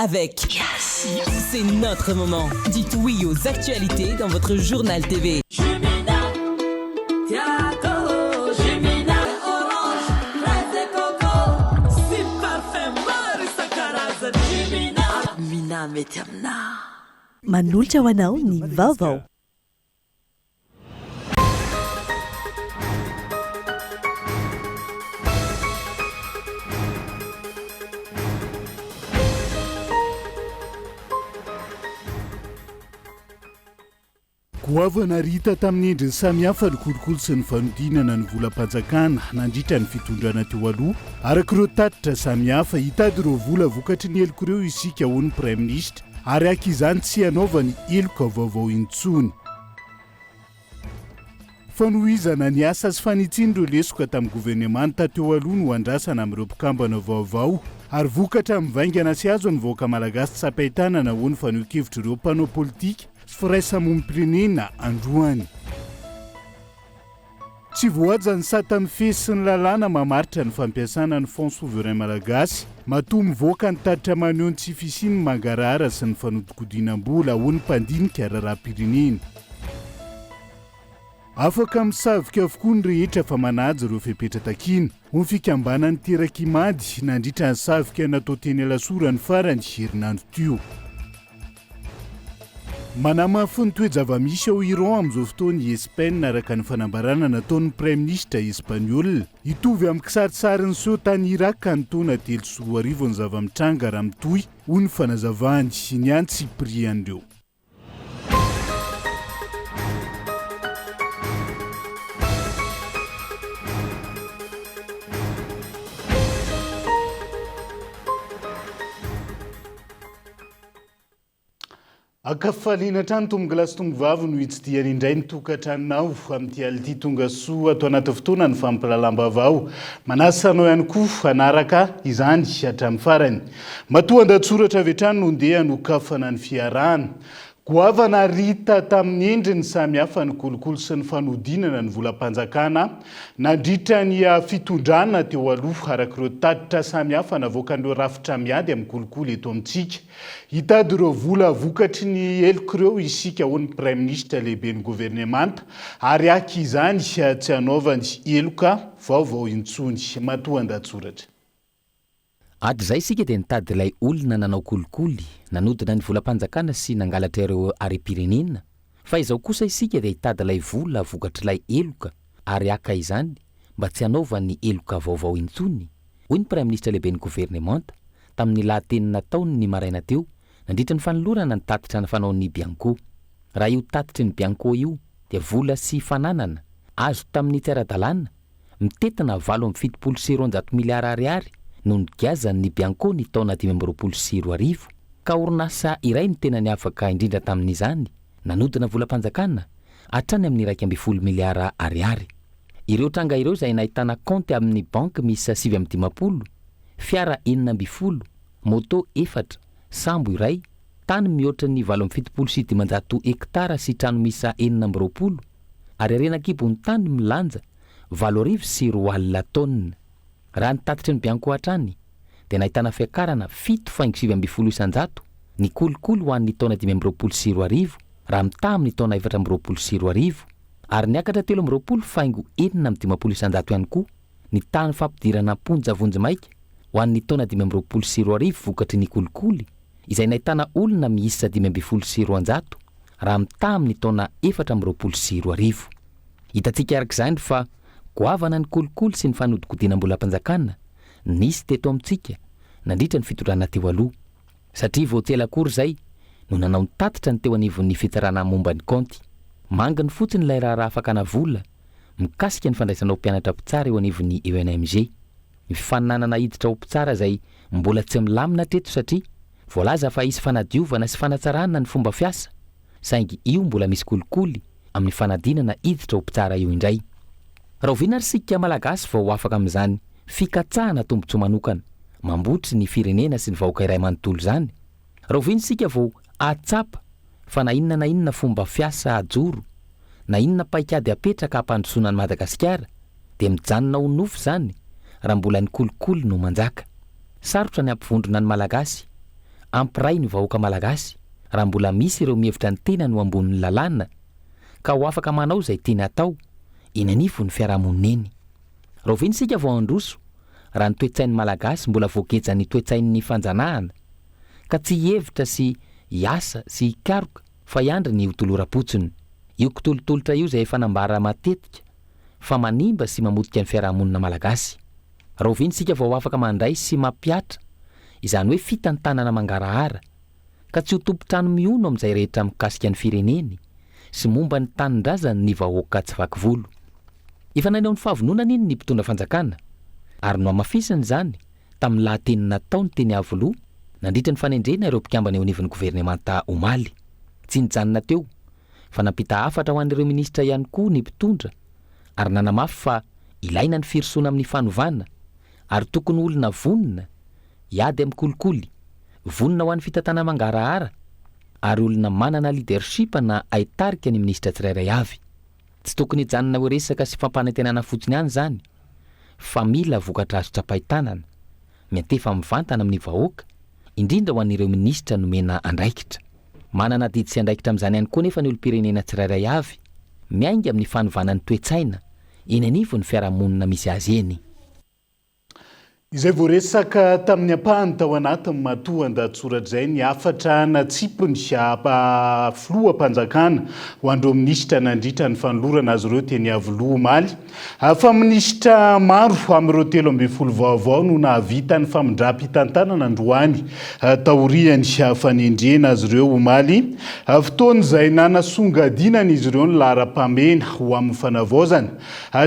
Avec C'est notre moment. Dites oui aux actualités dans votre journal TV. Manolotra ho anao ny vaovao. Goavana ary hita tamin'ny endriny samihafa ny kolikoly sy ny fanodinana ny volam-panjakana nandritra ny fitondrana teo aloha. Araka ireo tatitra samihafa, hitady ireo vola vokatry ny heloka ireo isika, hoy ny Praiminisitra, ary haka izany tsy hanaovany heloka vaovao intsony. Fanohizana ny asa sy fanitsiana ireo lesoka tamin'ny governemanta teo aloha no andrasana amin'ireo mpikambana vaovao ary vokatra mivaingana sy azon'ny vahoaka malagasy tsapain-tanana, hoy ny fanehoan-kevitr'ireo mpanao politika sy firaisamonim-pirenena androany. Tsy voahaja ny sata mifehy sy ny lalàna mamaritra ny fampiasana ny Fonds souverain malagasy matoa mivoaka ny tatitra maneho ny tsy fisian'ny mangarahara sy ny fanodikodinam-bola, hoy ny mpandinika raharaham-pirenena. Afaka misavika avokoa ny rehetra fa manaja ireo fepetra takiana, hoy ny fikambanan'ny Terak'Imady nandritra ny savika natao teny Alasora ny farany herinandro teo. Manamafy ny toe-java-misy ao Iran amin'izao fotoana i Espaina araka ny fanambarana nataon'ny praiminisitra espaniola. Hitovy amin'ny kisarisary niseho tany Irak ny taona 2003 ny zava-mitranga raha mitohy, hoy ny fanazavany, ny antsipirian'ireo. Ankafaliana hatrany tompokolahy sy tompovavy no hitsidihana indray ny tokantranonao amin'ity alina ity. Tonga soa ato anaty fotoana ny fampilalam-baovao. Manasa anao ihany koa hanaraka izany hatramin'ny farany. Matoa an-dahatsoratra avy hatrany no ndeha hanokafana ny fiarahana. Goavana ary hita tamin'ny endriny samihafa ny kolikoly sy ny fanodinana ny volam-panjakana nandritra ny fitondrana teo aloha, araka ireo tatitra samihafa navoakan'ireo rafitra miady amin'ny kolikoly eto amintsika. Hitady ireo vola vokatry ny heloka ireo isika, hoy ny Praiminisitra lehiben'ny governemanta, ary haka izany tsy hanaovany heloka vaovao intsony. Matoa an-dahatsoratra. Hatrizay isika dia nitady ilay olona nanao kolikoly, nanodina ny volam-panjakana sy nangalatra ireo harem-pirenena, fa izao kosa isika dia hitady ilay vola vokatr'ilay heloka ary haka izany mba tsy hanaovany heloka vaovao intsony, hoy ny Praiminisitra lehiben'ny governemanta tamin'ny lahateny nataony ny maraina teo nandritra ny fanolorana ny tatitra fanaon'ny Bianco. Raha io tatitry ny Bianco io dia vola sy fananana azo tamin'ny tsy ara-dalàna mitentina 278 miliara ariary no nogiazan'ny Bianco ny taona 2025, ka orinasa iray no tena niavaka indrindra tamin'izany, nanodina volam-panjakana hatrany amin'ny 11 miliara ariary. Ireo tranga ireo izay nahitana kaonty amin'ny banky miisa 59, fiara 16, moto efatra, sambo iray, tany mihoatra ny 578 hektara sy trano miisa 26, ary harena an-kibon'ny tany milanja 2008 taonina. Raha ny tatitry ny Bianco hatrany dia nahitana fiakarana 7,19% ny kolikoly ho an'ny taona 2025 raha mitaha amin'ny taona 2024 ary niakatra 23,56% ihany koa ny tahan'ny fampidirana am-ponja vonjimaika ho an'ny taona 2025 vokatry ny kolikoly izay nahitana olona miisa 215 raha mitaha amin'ny taona 2024. Hitantsika araka izany fa goavana ny kolikoly sy ny fanodikodinam-bolam-panjakana nisy teto amintsika nandritra ny fitondrana teo aloha, satria vao tsy ela akory izay no nanao ny tatitra ny teo anivon'ny fitsarana momba ny kaonty. Manginy fotsiny ilay raharaha fakana vola mikasika ny fandraisana ho mpianatra mpitsara eo anivon'ny ENMG. Ny fifaninanana hiditra ho mpitsara izay mbola tsy milamina hatreto satria voalaza fa hisy fanadiovana sy fanatsarana ny fomba fiasa saingy io mbola misy kolikoly amin'ny fanadinana hiditra ho mpitsara io indray. Rahoviana ary isika Malagasy vao ho afaka amin'izany fikatsahana tombontsoa manokana mambotry ny firenena sy ny vahoaka iray manontolo izany? Rahoviana isika vao hahatsapa fa na inona na inona fomba fiasa ajoro, na inona paikady apetraka hampandrosoana an'i Madagasikara dia mijanona ho nofy izany raha mbola ny kolikoly no manjaka. Sarotra ny hampivondrona ny Malagasy. hampiray ny vahoaka malagasy raha mbola misy ireo mihevitra ny tenany ho ambonin'ny lalàna ka ho afaka manao izay tiany hatao eny anivon'ny fiarahamonina eny. Rahoviana isika vao handroso raha ny toe-tsain'ny Malagasy mbola voagejan'ny toe-tsain'ny fanjanahana ka tsy hihevitra sy hiasa sy hikaroka fa hiandry ny ho toloram-potsiny. Io kitolotolotra io izay efa nambara matetika fa manimba sy mamotika ny fiarahamonina malagasy. Rahoviana isika vao afaka mandray sy mampihatra izany hoe fitantanana mangarahara ka tsy ho tompon-trano mihono amin'izay rehetra mikasika ny fireneny sy momba ny tanindrazany ny vahoaka tsy vaky volo. Efa naneho ny fahavononany iny ny mpitondra fanjakana ary nohamafisiny izany tamin'ny lahateny nataony teny Iavoloha nandritra ny fanendrena ireo mpikambana eo anivon'ny governemanta omaly. Tsy nijanona teo fa nampita hafatra ho an'ireo minisitra ihany koa ny mpitondra ary nanamafy fa ilaina ny firosoana amin'ny fanovana ary tokony ho olona vonona hiady amin'ny kolikoly, vonona ho an'ny fitantanana mangarahara ary olona manana leadership na haitarika ny minisitra tsirairay avy. Tsy tokony hijanona ho resaka sy fampanantenana fotsiny ihany izany fa mila vokatra azo tsapain-tanana, miantefa mivantana amin'ny vahoaka, indrindra ho an'ireo minisitra nomena andraikitra. Manana adidy sy andraikitra amin'izany ihany koa anefa ny olom-pirenena tsirairay avy, miainga amin'ny fanovana ny toe-tsaina eny anivon'ny fiarahamonina misy azy eny. Izay voaresaka tamin'ny ampahany tao anatin'ny matoandahatsoratra izay ny hafatra natsipiny filoham-panjakana ho an'ireo minisitra nandritra ny fanolorana azy ireo teny Iavoloha omaly. Fa minisitra maro amin'ireo 13 vaovao no nahavita ny famindram-pitantanana androany taorian'ny fanendrena azy ireo omaly. Fotoana izay nanasongadinan'izy ireo ny laharam-pahamehana ho amin'ny fanavaozana.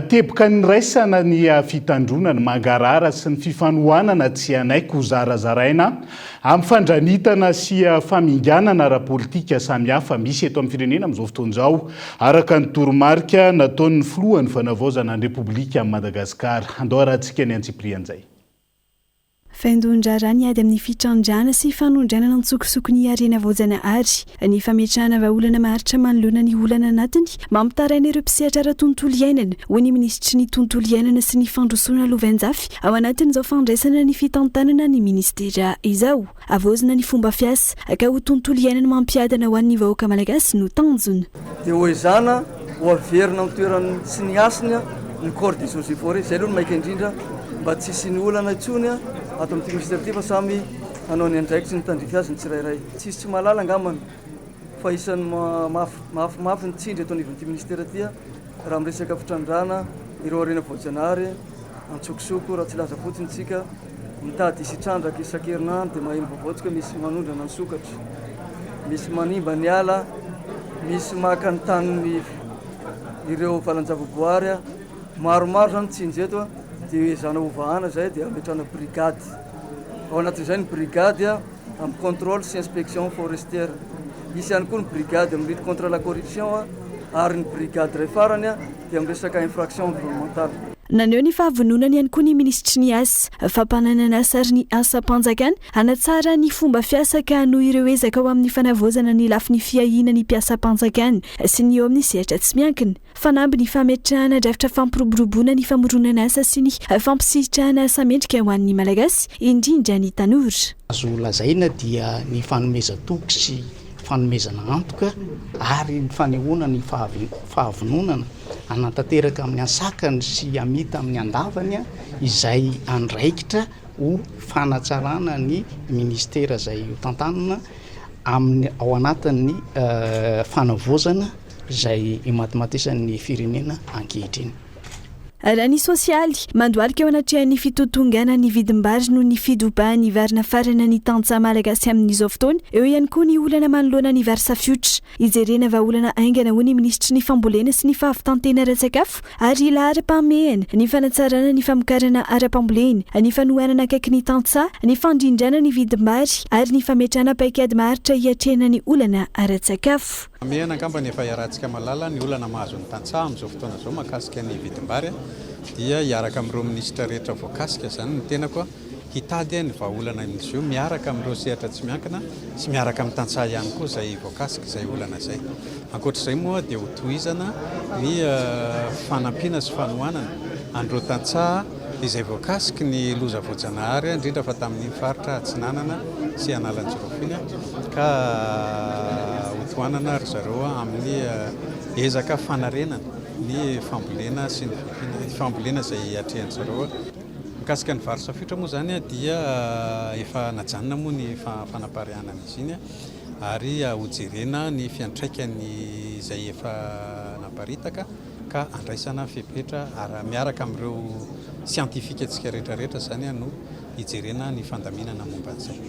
Teboka niraisana ny fitandroana ny mangarahara sy ny fifanohanana tsy hanaiky ho zarazaraina amin'ny fandranitana sy faminganana ara-politika samihafa misy eto amin'ny firenena amin'izao fotoana izao, araka ny toromarika nataon'ny filohan'ny Fanavaozana ny Repoblikan'i Madagasikara. Andao harahantsika ny antsipirian'izay. Vaindohan-draharaha ny ady amin'ny fitrandrahana sy fanondranana antsokosoko ny harena voajanahary. Ny fametrahana vahaolana maharitra manoloana ny olana anatiny mampitaraina ireo mpisehatra ara-tontolo iainana, hoy ny minisitry ny Tontolo iainana sy ny fandrosoana lovainjafy ao anatin'izao fandraisana ny fitantanana ny minisitera izao. Havaozina ny fomba fiasa ka ho tontolo iainana mampiadana ho an'ny vahoaka malagasy no tanjona. Dia hoezahana ho averina amin'ny toerany sy ny hasiny ny corps des eaux et forets. Izay aloha no maika indrindra mba tsy hisian'ny olana intsony ato amin'ity ministère ity fa samy hanao ny andraikitry ny tandrify azy ny tsirairay. Tsisy tsy mahalala angambany fa isan'ny mafy mafy ny tsindry eto anivon'ity ministère ity raha miresaka fitrandrahana ireo harena voajanahary antsokosoko raha tsy hilaza fotsiny isika. Mitady hisy hitrandraka isan-kerinandro dia maheno vaovao tsika misy manondrana ny sokatra, misy manimba ny ala, misy maka ny tanin'ny ireo valan-javaboary. Maromaro izany ny tsinjo eto dia ezahana hovahana izay dia ametrahana brigade. Ao anatin'izay ny brigade amin'ny contrôle sy inspection forestière. Hisy ihany koa ny brigade amin'ny lutte contre la corruption ary ny brigade iray farany dia amin'ny resaka infraction environnementale. Naneho ny fahavononany ihany koa ny minisitry ny Asa, Fampananan'asa ary ny Asam-panjakana hanatsara ny fomba fiasa ka hanohy ireo ezaka ho amin'ny fanavaozana ny lafiny fiahiana ny mpiasam-panjakana sy ny eo amin'ny sehatra tsy miankina. Fanamby ny fametrahana drafitra fampiroboroboana ny famoronana asa sy ny fampisitrahana asa mendrika ho an'ny Malagasy, indrindra ny tanora. Azo lazaina dia ny fanomezan-toky sy fanomezana antoka ary ny fanehoana ny fahavononana hanatanteraka amin'ny ansakany sy hamita amin'ny andavany izay andraikitra ho fanatsarana ny ministera izay ho tantanina amin'ny ao anatin'ny fanavaozana izay imatimatesan'ny firenena ankehitriny. Raha ny sosialy, mandohalika eo anatrehan'ny fitotonganan'ny ny vidim-bary noho ny fidobahan'ny vary nafarana ny tantsaha malagasy amin'izao fotoana. Eo ihany koa ny olana manoloana ny vary safiotra. Hijerena vahaolana haingana hoy ny minisitry ny fambolena sy ny fahavitan-tena ara-tsakafo ary laharam-pahamehana ny fanatsarana ny famokarana ara-pambolena, ny fanohanana akaiky ny tantsaha, ny fandrindrana ny vidim-bary ary ny fametrahana paikady maharitra hiatrehana ny olana ara-tsakafo. Hamehana angamba ny efa iarahantsika mahalala ny olana mahazo ny tantsaha amin'izao fotoana izao mahakasika ny vidim-bary dia hiaraka amin'ireo minisitra rehetra voakasika izany ny tenako hitady ny vahaolana amin'izy io miaraka amin'ireo sehatra tsy miankina sy miaraka amin'ny tantsaha ihany koa izay voakasika izay olana izay. Ankoatra izay moa dia ho tohizana ny fanampiana sy fanohanana an'ireo tantsaha. izay voakasiky ny loza voajanahary indrindra fa tamin'iny faritra Atsinanana sy Analanjirofo iny ka hotohanana ry zareo amin'ny ezaka fanarenana ny fambolena sy ny fiompiana, fambolena izay atrehan-dry zareo. Mikasika ny vary safiotra moa izany dia efa najanona moa ny fanapariahana an'izy iny ary hojerena ny fiantraikany izay efa naparitaka ka andraisana fepetra ary miaraka amin'ireo siantifika-ntsika rehetra rehetra izany no hijerena ny fandaminana momba an'izay.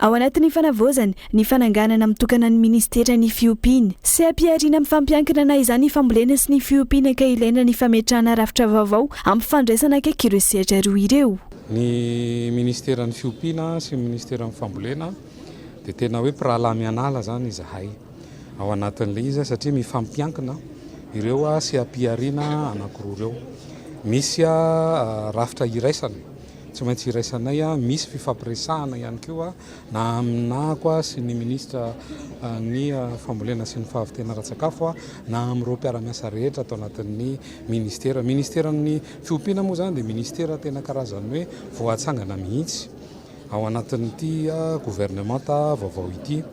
Ao anatin'ny fanavaozana, ny fananganana mitokana ny minisiteran'ny Fiompiana. Seha-pihariana mifampiankina na izany ny fambolena sy ny fiompiana ka ilaina ny fametrahana rafitra vaovao hampifandraisana akaiky ireo sehatra roa ireo. Ny minisiteran'ny Fiompiana sy ny minisiteran'ny Fambolena dia tena hoe mpirahalahy mianala izany izahay. ao anatin'ilay izy satria mifampiankina ireo seha-pihariana anankiroa ireo. Misy rafitra iraisana, tsy maintsy iraisanay, misy fifampiresahana ihany koa na aminahako sy ny minisitra ny fambolena sy ny fahavitena ara-tsakafo na amin'ireo mpiara-miasa rehetra ato anatin'ny ministera. Ministeran'ny fiompiana moa izany dia ministera tena karazan'ny hoe vao hatsangana mihitsy. Ao anatin'ity governemanta vaovao ity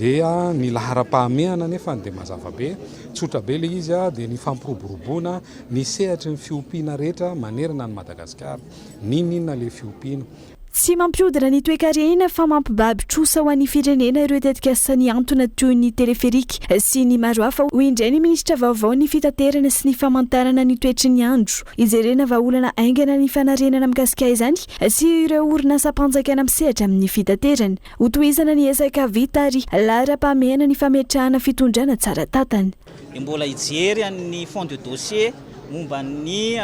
dia ny laharam-pahamehana anefa dia mazava be, tsotra be ilay izy dia ny fampiroboroboana ny sehatry ny fiompiana rehetra manerana an'i Madagasikara, n'inon'inona ilay fiompiana. Tsy mampihodina ny toekarena fa mampibaby trosa ho an'ny firenena ireo tetikasa nihantona toy ny teleferika sy ny maro hafa, hoy indray ny minisitra vaovaon'ny fitaterana sy ny famantarana ny toetry ny andro. Hijerena vahaolana haingana ny fanarenana mikasika izany sy ireo orinasam-panjakana misehatra amin'ny fitaterana. Hotohizana ny ezaka vita ary laharam-pahamehana ny fametrahana fitondrana tsara tantana. Dia mbola hijery ny fond de dossier momba ny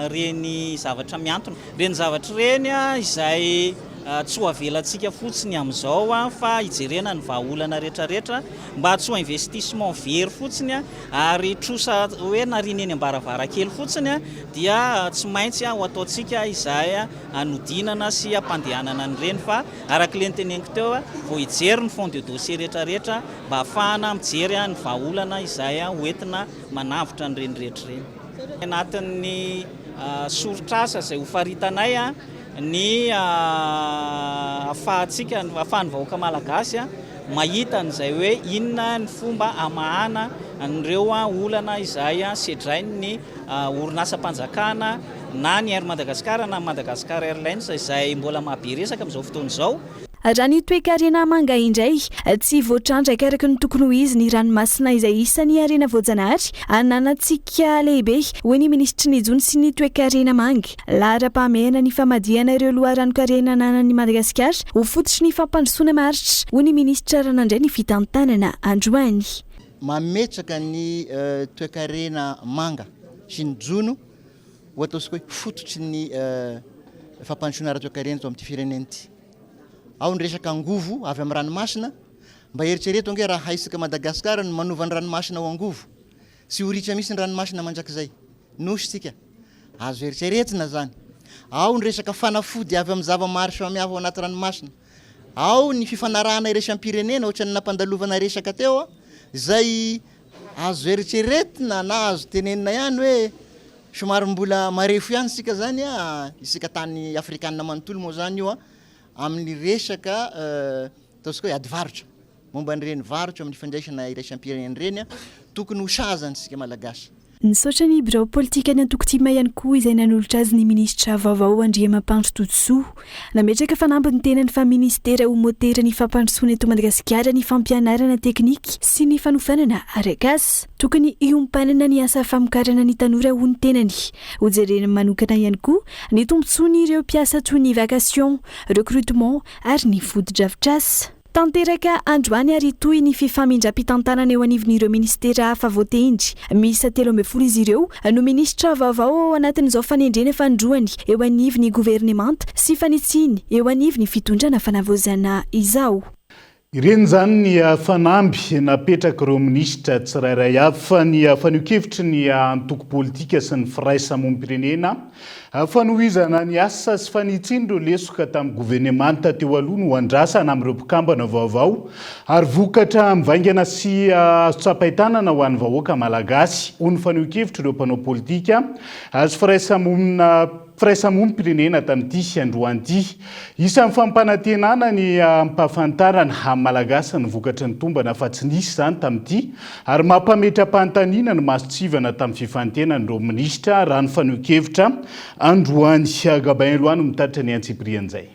ireny zavatra mihantona ireny zavatra ireny izay tsy ho avelantsika fotsiny amin'izao fa hijerena ny vahaolana rehetrarehetra mba tsy ho investissement very fotsiny ary trosa hoe nariana eny am-baravarankely fotsiny dia tsy maintsy ho ataontsika izay hanodinana sy hampandehanana an'ireny fa araka ilay noteneniko teo vao hijery ny fond de dossier rehetrarehetra mba hahafahana mijery ny vahaolana izay hoentina manavotra an'ireny rehetra ireny. Anatin'ny soritr'asa izay hofaritanay ny ahafahantsika, ahafahan'ny vahoaka malagasy mahita an'izay hoe inona ny fomba hamahana an'ireo olana izay sedrain'ny orinasam-panjakana na ny Air Madagascar na Madagascar Airlines izay mbola mahabe resaka amin'izao fotoana izao. Raha ny toekarena manga indray, tsy voatrandraka araka ny tokony ho izy ny ranomasina izay isan'ny harena voajanahary ananantsika lehibe, hoy ny minisitry ny Jono sy ny toekarena manga. Laharam-pahamehana ny famadihana ireo loharanon-karena ananan'i Madagasikara ho fototry ny fampandrosoana maharitra, hoy ny minisitra raha nandray ny fitantanana androany. Mametraka ny toekarena manga sy ny jono ho ataontsika hoe fototry ny fampandrosoana ara-toekarena eto amin'ity firenena ity. Ao ny resaka angovo avy amin'ny ranomasina, mba eritrereto ange raha haisika Madagasikara ny manova ny ranomasina ho angovo. Tsy ho ritra mihitsy ny ranomasina mandrakizay. Nosy tsika. Azo eritreretina zany. Ao ny resaka fanafody avy amin'ny zava-maro samihafa ao anaty ranomasina. Ao ny fifanarahana iraisam-pirenena ohatran'ny nampandalovana resaka teo izay azo eritreretina na azo tenenina ihany hoe somary mbola marefo ihany isika zany, isika tany afrikana manontolo moa zany io amin'ny resaka ataontsika hoe ady varotra. Momba an'ireny varotra amin'ny fifandraisana iraisam-pirenena ireny, tokony ho sazana isika Malagasy. Nisaotra ny birao politikan'ny antoko tim ihany koa izay nanolotra azy ny minisitra vaovao Andriamampandry Todisoa. Nametraka fanamby ny tenany fa minisitera ho motera ny fampandrosoana eto Madagasikara ny fampianarana teknika sy ny fanofanana arak'asa. Tokony hiompanana ny asa famokarana ny tanora ho ny tenany. Hojerena manokana ihany koa ny tombontsoan'ireo mpiasa toy ny vacation, recrutement ary ny fotodrafitrasa. Tanteraka androany ary hitohy ny fifamindram-pitantanana eo anivon'ireo minisitera hafa voatendry. Miisa 13 izy ireo no minisitra vaovao ao anatin'izao fanendrena fanindroany eo anivon'ny governemanta sy fanitsiana eo anivon'ny fitondrana fanavaozana izao. Ireny izany ny fanamby napetrak'ireo minisitra tsirairay avy fa ny fanehoan-kevitry ny antoko politika sy ny firaisamonim-pirenena. Fanohizana ny asa sy fanitsiana ireo lesoka tamin'ny governemanta teo aloha no andrasana amin'ireo mpikambana vaovao ary vokatra mivaingana sy azo tsapain-tanana ho an'ny vahoaka malagasy, hoy ny fanehoan-kevitr'ireo mpanao politika sy firaisamonina firaisamonim-pirenena tamin'ity androany ity. Isan'ny fampanantenana ny hampahafantarana amin'ny Malagasy ny vokatry ny tombana fa tsy nisy izany tamin'ity ary mampametra-panontaniana ny mason-tsivana tamin'ny fifantenan'ireo minisitra raha ny fanehoan-kevitra androany. Gabin Eloi no mitatitra ny antsipirian'izay.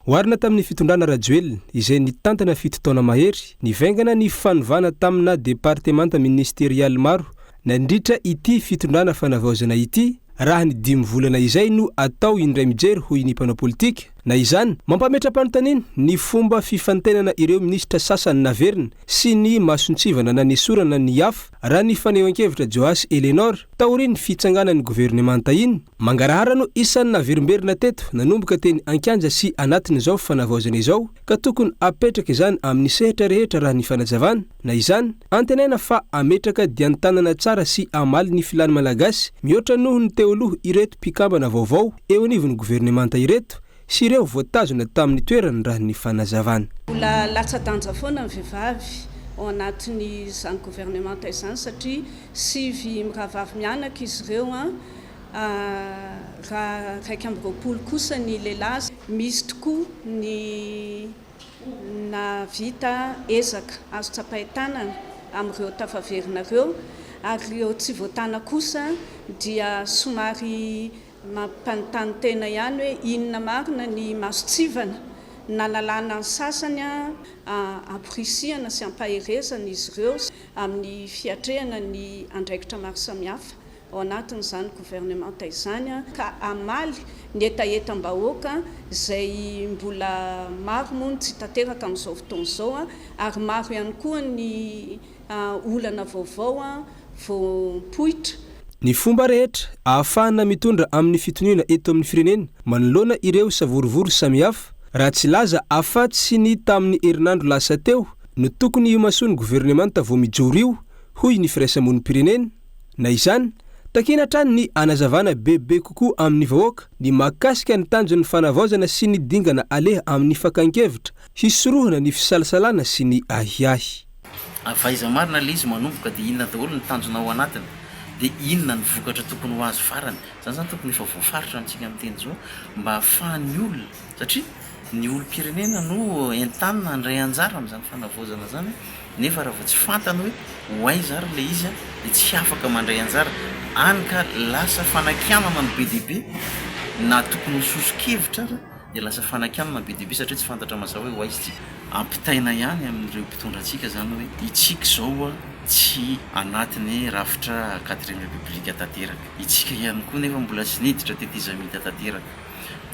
Oharina tamin'ny fitondrana Rajoelina izay nitantana fito taona mahery, nivaingana ny fanovana tamina departemanta ministerialy maro nandritra ity fitondrana fanavaozana ity, raha ny dimy volana izay no atao indray mijery hoy ny mpanao politika. Na izany, mampametra-panontaniana ny fomba fifantenana ireo minisitra sasany naverina sy ny mason-tsivana nanesorana ny hafa, raha ny fanehoan-kevitra Joasy Elénor, taorian'ny fitsanganan'ny governemanta iny. Mangarahara no isan'ny naverimberina teto nanomboka teny an-kianja sy anatin'izao fanavaozana izao ka tokony apetraka izany amin'ny sehatra rehetra raha ny fanazavana. Na izany, antenaina fa hametraka dian-tanana tsara sy hamaly ny filan'ny Malagasy mihoatra noho ny teo aloha ireto mpikambana vaovao eo anivon'ny governemanta ireto sy ireo voatazona tamin'ny toerany raha ny fanazavana. Mbola latsa-danja foana ny vehivavy ao anatin'izany governemanta izany satria sivy mirahavavy mianaka izy ireo raha 21 kosa ny lehilahy. Misy tokoa ny Nahavita ezaka azo tsapain-tanana amin'ireo tafaverina ireo ary ireo tsy voatana kosa dia somary mampanontany tena ihany hoe inona marina ny mason-tsivana nanalana ny sasany amporisihana sy ampaherezana izy ireo amin'ny fiatrehana ny andraikitra maro samihafa ao anatin'izany governemanta izany ka hamaly ny hetahetam-bahoaka izay mbola maro moa ny tsy tanteraka amin'izao fotoana izao ary maro ihany koa ny olana vaovao vao mipoitra. Ny fomba rehetra ahafahana mitondra amin'ny fitoniana eto amin'ny firenena manoloana ireo savorovoro samihafa, raha tsy hilaza afa-tsy ny tamin'ny herinandro lasa teo, no tokony himasoan'ny governemanta vao mijoro io, hoy ny firaisamonim-pirenena. Na izany, takiana hatrany ny hanazavana bebe kokoa amin'ny vahoaka ny mahakasika ny tanjon'ny fanavaozana sy ny dingana aleha amin'ny fakan-kevitra hisorohana ny fisalasalana sy ny ahiahy. Avy aiza marina ilay izy manomboka dia inona daholo ny tanjona ao anatiny dia inona ny vokatra tokony ho azo farany. Izany izany tokony efa voafaritra amintsika miteny izao mba hahafahan'ny olona satria ny olom-pirenena no entanina handray anjara amin'izany fanavaozana izany nefa raha vao tsy fantany hoe ho aiza ary ilay izy dia tsy afaka mandray anjara, hany ka lasa fanakianana no be dia be na tokony ho soso-kevitra ary dia lasa fanakianana be dia be satria tsy fantatra mazava hoe ho aiza isika. Ampitaina ihany amin'ireo mpitondra antsika izany hoe itsika izao tsy anatin'ny rafitra quatrième république tanteraka, itsika ihany koa nefa mbola tsy niditra tetezamita tanteraka.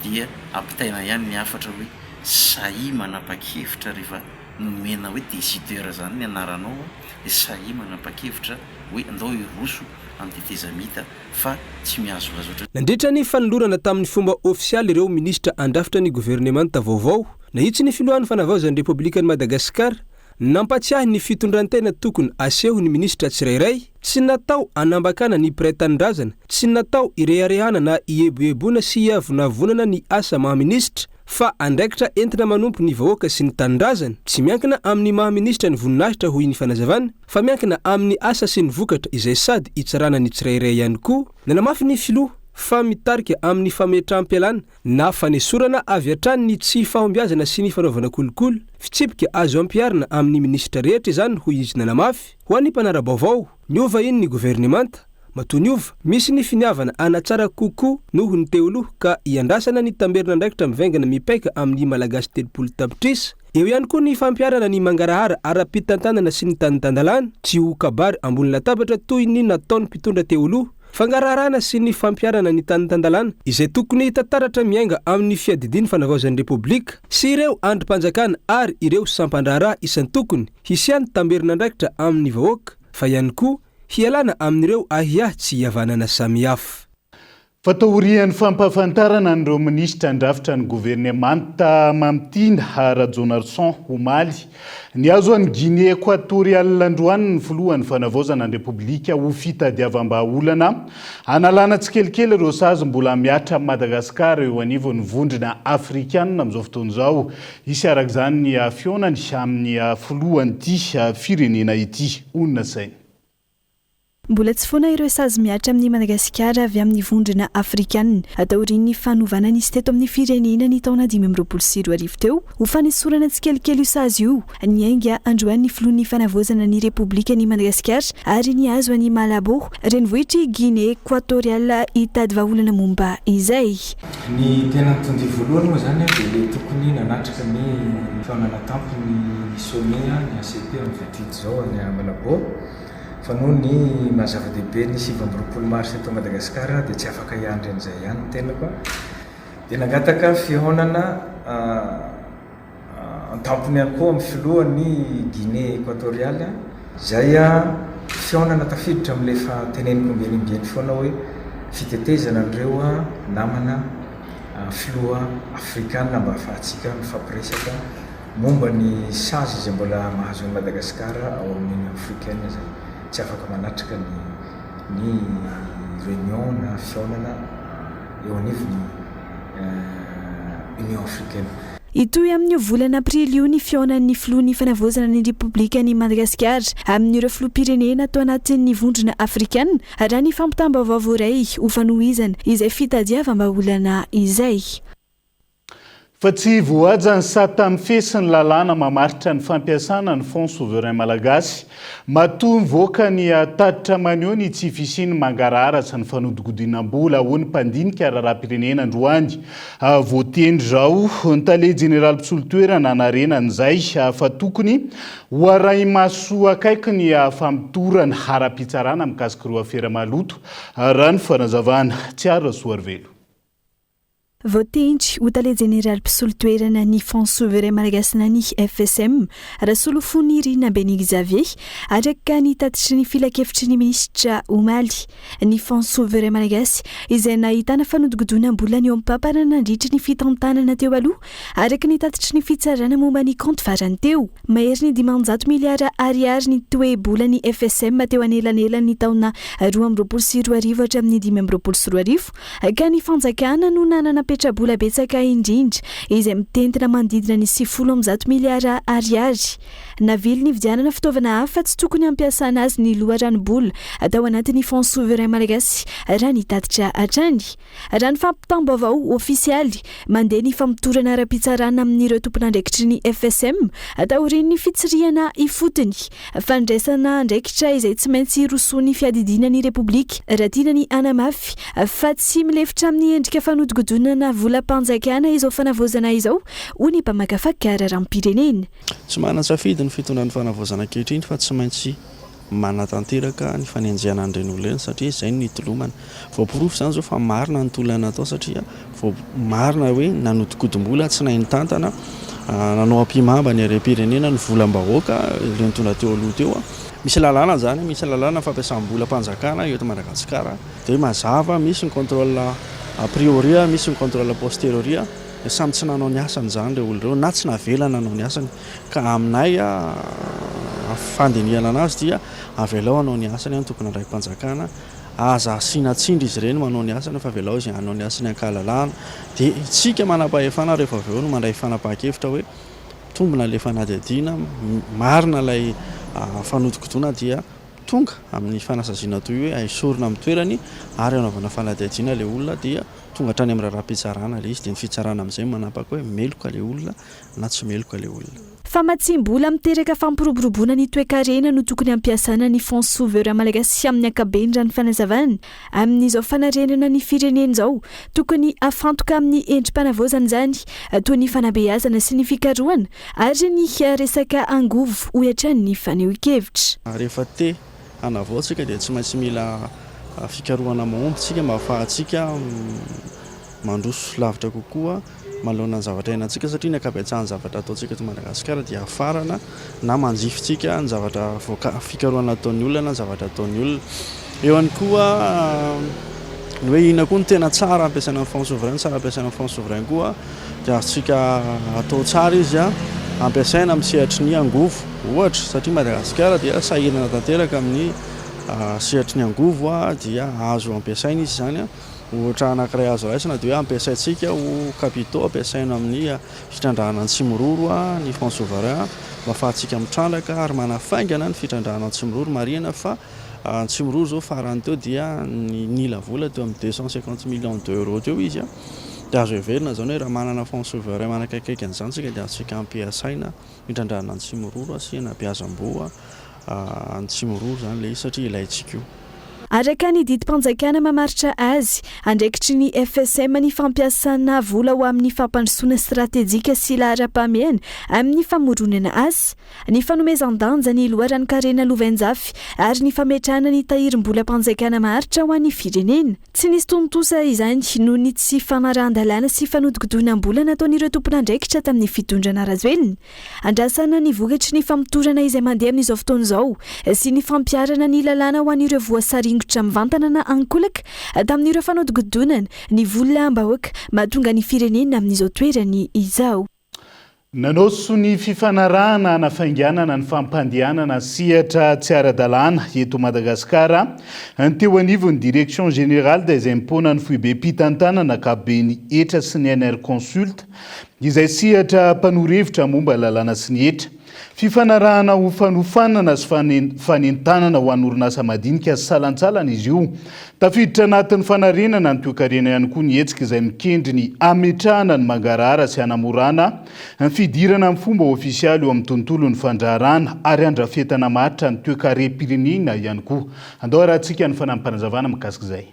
dia ampitaina ihany ny hafatra hoe sahia manapa-kevitra rehefa nomena hoe décideur zany ny anaranao dia sahia manapa-kevitra hoe andao hiroso amin'ny tetezamita fa tsy mihazohazo ohatran'ny Nandritra ny fanolorana tamin'ny fomba ofisialy ireo minisitra handrafitra ny governemanta vaovao, nahitsy ny filohan'ny Fanavaozan'ny Repoblikan'i Madagasikara, Nampatsiahy ny fitondran-tena tokony aseho ny minisitra tsirairay, tsy natao hanambakana ny mpiray tanindrazana, tsy natao hireharehana na hieboeboana sy hiavonavonana ny asa maha minisitra, fa andraikitra entina manompo ny vahoaka sy ny tanindrazana. Tsy miankina amin'ny maha minisitra ny voninahitra hoy ny fanazavana, fa miankina amin'ny asa sy ny vokatra izay sady hitsarana ny tsirairay ihany koa. Nanamafy ny filoha fa mitarika amin'ny fametraham-pialana na fanesorana avy hatrany ny tsy fahombiazana sy ny fanaovana kolikoly, fitsipika azo ampiharina amin'ny minisitra rehetra izany hoy izy nanamafy. Ho an'ny mpanara-baovao, niova iny ny governemanta, matoa niova, misy ny finiavana hanatsara kokoa noho ny teo aloha ka iandrasana ny tamberin'andraikitra mivaingana mipaika amin'ny Malagasy 30 tapitrisa. Eo ihany koa ny fampiharana ny mangarahara ara-pitantanana sy ny tany tan-dalàna, tsy ho kabary ambony latabatra toy ny nataon'ny mpitondra teo aloha. Fangaraharana sy ny fampiharana ny tany tan-dalàna izay tokony hita taratra miainga amin'ny fiadidian'ny fanavaozan'ny Repoblika sy ireo andrim-panjakana ary ireo sampan-draharaha isan-tokony hisian'ny tamberin'andraikitra amin'ny vahoaka fa ihany koa hialana amin'ireo ahiahy tsy hihavanana samihafa. Fa taorian'ny fampahafantarana an'ireo minisitra handrafitra ny governemanta Mamitiana Rajaonarison omaly, nihazo an'i Guinée Equatoriale androany ny filohan'ny fanavaozana ny Repoblika ho fitadiavam-bahaolana hanalana tsikelikely ireo sazy mbola mihatra amin'i Madagasikara eo anivon'ny Vondrona Afrikanina amin'izao fotoana izao. Hisy araka izany ny fihaonany amin'ny filohan'ity firenena ity, hoy ny nasainy. Mbola tsy foana ireo sazy mihatra amin'i Madagasikara avy amin'ny Vondrona Afrikanina, taorian'ny fanovana nisy teto amin'ny firenena ny taona 2025 teo. Ho fanesorana tsikelikely io sazy io, niainga androany ny filohan'ny Fanavaozana ny Repoblikan'i Madagasikara ary nihazo an'i Malabo, renivohitr'i Guinée Equatoriale hitady vahaolana momba izay. Ny tena nitondia voalohany moa izany dia ilay tokony nanatrika ny fihaonana tampony ny sommet ny ACP amin'ny 28 izao any Malabo. Fa noho ny maha zava-dehibe ny 29 marsa eto Madagasikara dia tsy afaka hiandry an'izay ihany ny tenako dia nangataka fihaonana an-tampony ihany koa amin'ny filohan'ny Guinée Equatoriale izay fihaonana tafiditra amin'ilay efa teneniko ombieny ombieny foana hoe fitetezana an'ireo namana filoha afrikana mba hahafahantsika mifampiresaka Momba ny sazy izay mbola mahazo an'i Madagasikara ao amin'ny Union Africaine izay tsy afaka manatrika ny ny réunion na fihaonana eo anivon'ny Union Africaine. Hitohy amin'io volana aprily io ny fihaonan'ny filohan'ny fanavaozana ny Repoblikan'i Madagasikara amin'ireo filoham-pirenena ato anatin'ny Vondrona Afrikana, raha ny fampitam-baovao voaray ho fanohizana izay fitadiavam-bahaolana izay. Fa tsy voahaja ny sata mifehy sy ny lalàna mamaritra ny fampiasana ny Fonds souverain malagasy. Matoa mivoaka ny tatitra maneho ny tsy fisian'ny mangarahara sy ny fanodikodinam-bola, hoy ny mpandinika raharaham-pirenena androany. Voatendry izao ny tale jeneraly mpisolo toerana hanarenana izay fa tokony ho arahi-maso akaiky ny famotorana ara-pitsarana mikasika ireo afera maloto, raha ny fanazavana. Tsiaro Rasoarivelo. Voatendry ho tale jeneraly mpisolo toerana ny Fonds Souverain Malagasy na ny FSM, Rasolofonirina Béni Xavier, araka ny tatitry ny filankevitry ny minisitra omaly. Ny Fonds Souverain Malagasy izay nahitana fanodikodinam-bola nihoam-pampana nandritry ny fitantanana teo aloha, araka ny tatitry ny fitsarana momba ny kaonty farany teo. Mahery ny 500 miliara ariary ny toe-bolan'ny FSM teo anelanelan'ny taona 2022 hatramin'ny 2025. Ka ny fanjakana no nanana petrabola betsaka indrindra, izay mitentina manodidina ny 190 miliara ariary. Navily nividianana fitaovana hafa tsy tokony hampiasana azy ny loharanom-bola tao anatin'ny Fonds souverain malagasy, raha ny tatitra hatrany. Raha ny fampitam-baovao ofisialy, mandeha ny famotorana ara-pitsarana amin'ireo tompon'andraikitry ny FSM taorian'ny fitsirihana ifotony. Fandraisana andraikitra izay tsy maintsy hirosoan'ny fiadidiana ny Repoblika raha tiana ny hanamafy fa tsy milefitra amin'ny endrika fanodikodinana volam-panjakana izao fanavaozana izao, hoy ny mpamakafaka raharaham-pirenena. Tsy manan-tsafidy ny fitondran'ny fanavaozana ankehitriny fa tsy maintsy manatanteraka ny fanenjehana an'ireny olona ireny satria izay no nitolomana. Voaporofo izany izao fa marina ny tolona natao satria vao marina hoe nanodinkodim-bola, tsy nahay nitantana, nanao ampihimamba ny harem-pirenena, ny volam-bahoaka ireo nitondra teo aloha teo. Misy lalàna izany, misy lalàna fampiasam-bolam-panjakana eto Madagasikara dia mazava, misy ny contrôle a priori, misy ny contrôle posteriori, samy tsy nanao ny asany izany ireo olona ireo na tsy navela nanao ny asany. Ka aminay fandinihana anazy dia avelao hanao ny asany ny tompon'andraiki-panjakana, aza asiana tsindry izy ireny manao ny asany fa avelao izy hanao ny asany an-kalalahana. Dia isika manam-pahefana rehefa avy eo no mandray fanapahan-kevitra hoe mitombina ilay fanadihadiana, marina ilay fanodinkodinana dia tonga amin'ny fanasaziana toy io hoe esorina amin'ny toerany ary anaovana fanadihadiana ilay olona dia tonga hatrany amin'ny raharaham-pitsarana ilay izy dia ny fitsarana amin'izay no manapaka hoe meloka ilay olona na tsy meloka ilay olona. Famatsiam-bola miteraka fampiroboroboana ny toekarena no tokony hampiasana ny Fonds souverain malagasy amin'ny ankapobeny raha ny fanazavana. Amin'izao fanarenana ny firenena izao, tokony hafantoka amin'ny endri-panavaozana izany, toy ny fanabeazana sy ny fikarohana ary ny resaka angovo, hoy hatrany ny fanehoan-kevitra. Rehefa te hanavao tsika dia tsy maintsy mila fikarohana mahomby tsika mba ahafahantsika mandroso lavitra kokoa manoloana ny zavatra iainantsika satria ny ankabetsahan'ny zavatra ataontsika eto Madagasikara dia hafarana na manjifintsika ny zavatra voaka fikarohana ataon'ny olona na ny zavatra ataon'ny olona. Eo ihany koa Ny hoe inona koa no tena tsara ampiasaina amin'ny fonds souverain, tsara ampiasaina amin'ny fonds souverain koa dia azontsika atao tsara izy ampiasaina amin'ny sehatry ny angovo ohatra satria Madagasikara dia sahirana tanteraka amin'ny sehatry ny angovo dia azo ampiasaina izy izany. Ohatra anankiray azo raisina dia hoe ampiasaintsika ho capitaux ampiasaina amin'ny fitrandrahana ny Tsimiroro ny fonds souverain mba ahafahantsika mitrandraka ary manafaingana ny fitrandrahana ny Tsimiroro. Marihina fa ny Tsimiroro izao farany teo dia nila vola teo amin'ny 250 millions d'euros teo izy dia azo heverina izany hoe raha manana fonds souverain manakaikaiky an'izany isika dia azontsika ampiasaina hitrandrahana ny Tsimiroro sy hanabeazam-boa ny Tsimiroro izany ilay izy satria ilaintsika io. Araka ny didim-panjakana mamaritra azy, andraikitry ny FSM ny fampiasana vola ho amin'ny fampandrosoana stratejika sy laharam-pahamehana amin'ny famoronana asa, ny fanomezan-danja ny loharanon-karena lovainjafy ary ny fametrahana ny tahirim-bolam-panjakana maharitra ho an'ny firenena. Tsy nisy tontosa izany noho ny tsy fanarahan-dalàna sy fanodikodinam-bola nataon'ireo tompon'andraikitra tamin'ny fitondrana Rajoelina. Andrasana ny vokatry ny famotorana izay mandeha amin'izao fotoana izao sy ny fampiharana ny lalàna ho an'ireo voasaringotra mivantana na ankolaka tamin'ireo fanodikodinana ny volam-bahoaka mahatonga ny firenena amin'izao toerany izao. Nanao sonia fifanarahana hanafainganana ny fampandehanana sehatra tsy ara-dalàna eto Madagasikara ny teo anivon'ny Direction Générale des Impôts na ny Foibem-pitantanana ankapoben'ny hetra sy ny NR Consult izay sehatra mpanoro hevitra momba ny lalàna sy ny hetra. Fifanarahana ho fanofanana sy fanentanana ho an'orinasa madinika sy salantsalany izy io. Tafiditra anatin'ny fanarenana ny toekarena ihany koa ny hetsika izay mikendry ny hametrahana ny mangarahara sy hanamorana ny fidirana amin'ny fomba ofisialy eo amin'ny tontolon'ny fandraharahana ary handrafetana maharitra ny toekarem-pirenena ihany koa. Andao harahantsika ny fanampim-panazavana mikasika izay.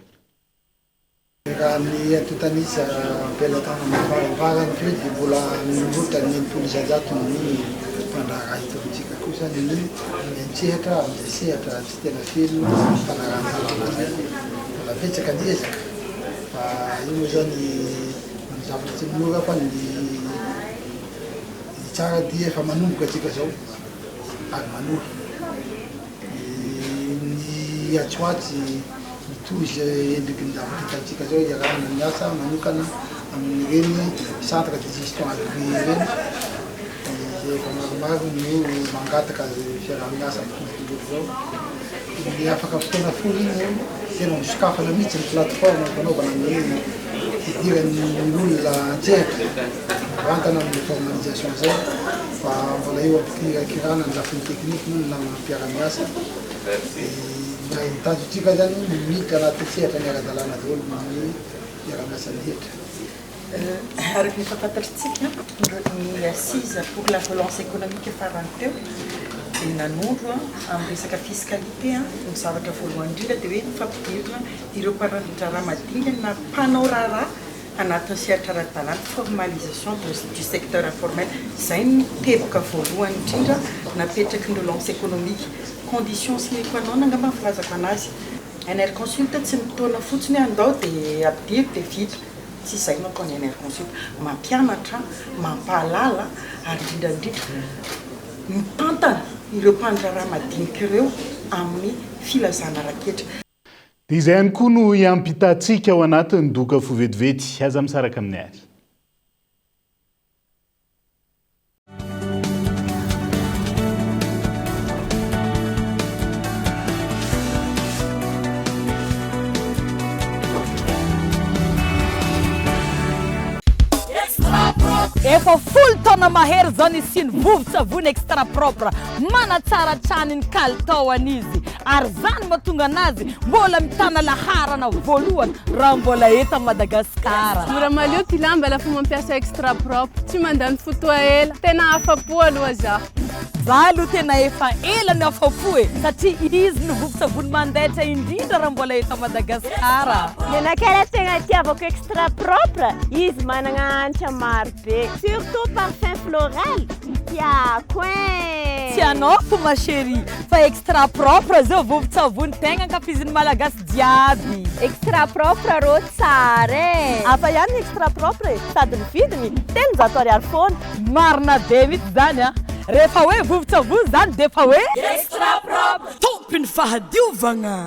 Raha ny antontan'isa am-pelatanana faramparany teo dia mbola mihoatra ny 60% ny mpandraharaha eto amintsika kosa ny miantsehatra amin'izay sehatra tsy tena feno fanarahan-dalàna izay. Mbola betsaka ny ezaka fa io moa izany ny zavatra tsy mora fa ny tsara dia efa manomboka antsika izao ary manohy. Ny atsy mitohy izay endriky ny zavatra hitantsika izao iarahana miasa manokana amin'ireny centre de gestion agréé ireny izay efa maromaro no mangataka fiaraha-miasa amin'izao tontolo izao. Ny afaka fotoana fohy iny tena nosokafana mihitsy ny plateforme fanaovana ny fidiran'ny olona an-tsehatra mivantana amin'ny formalisation izay fa mbola eo am-pikirakirana ny lafiny teknika moa ny namana mpiara-miasa. Ny tanjontsika zany miditra anaty sehatra ny ara-dalàna daholo ny mpiara-miasa ny hetra. Araka ny efa fantatritsika, ny assise pour la relance économique farany teo dia nanondro amin'ny resaka fiscalité ny zavatra voalohany indrindra dia hoe ny fampidirana ireo mpandraharaha madinika na mpanao raharaha anatin'ny sehatra ara-dalàna, formalisation du secteur informel. Izay no teboka voalohany indrindra napetraky ny relance économique. Condition sine qua non angamba ny filazako anazy. NR Consult tsy mitaona fotsiny hoe andao dia ampidiro dia vita. Tsy izay no ataon'ny NR Consult. Mampianatra, mampahalala ary indrindra indrindra mitantana ireo mpandraharaha madinika ireo amin'ny filazana ara-ketra. Dia izay ihany koa no hiampitantsika ao anatin'ny doka fo vetivety. Aza misaraka amin'ny ary. Efa folo taona mahery izao nisian'ny vovon-tsavony extra propre. Manatsara hatrany ny kalitaony izy ary izany mahatonga anazy mbola mitana laharana voalohany raha mbola eto Madagasikara. Mora malio ty lamba lafa mampiasa extra propre, tsy mandany fotoa ela, tena afa-po aloha za. Za aloha tena efa ela no afa-po e, satria izy no vovon-tsavony mandaitra indrindra raha mbola eto Madagasikara. Nenakay raha tegna itiavako extra propre, izy managna hanitra maro be, surtout parfum floral, tiako ein! Tsy anao fo ma chérie fa extra propre zao vovon-tsavony tegna ankafizin'ny Malagasy jiaby. Extra propre rô tsara e! Hafa ihany ny extra propre e! Sady ny vidiny 300 ariary foana. Marina be mihitsy zany an! Rehefa hoe vovon-tsavony zany dia efa hoe. Extra propre! Tompon'ny fahadiovagna!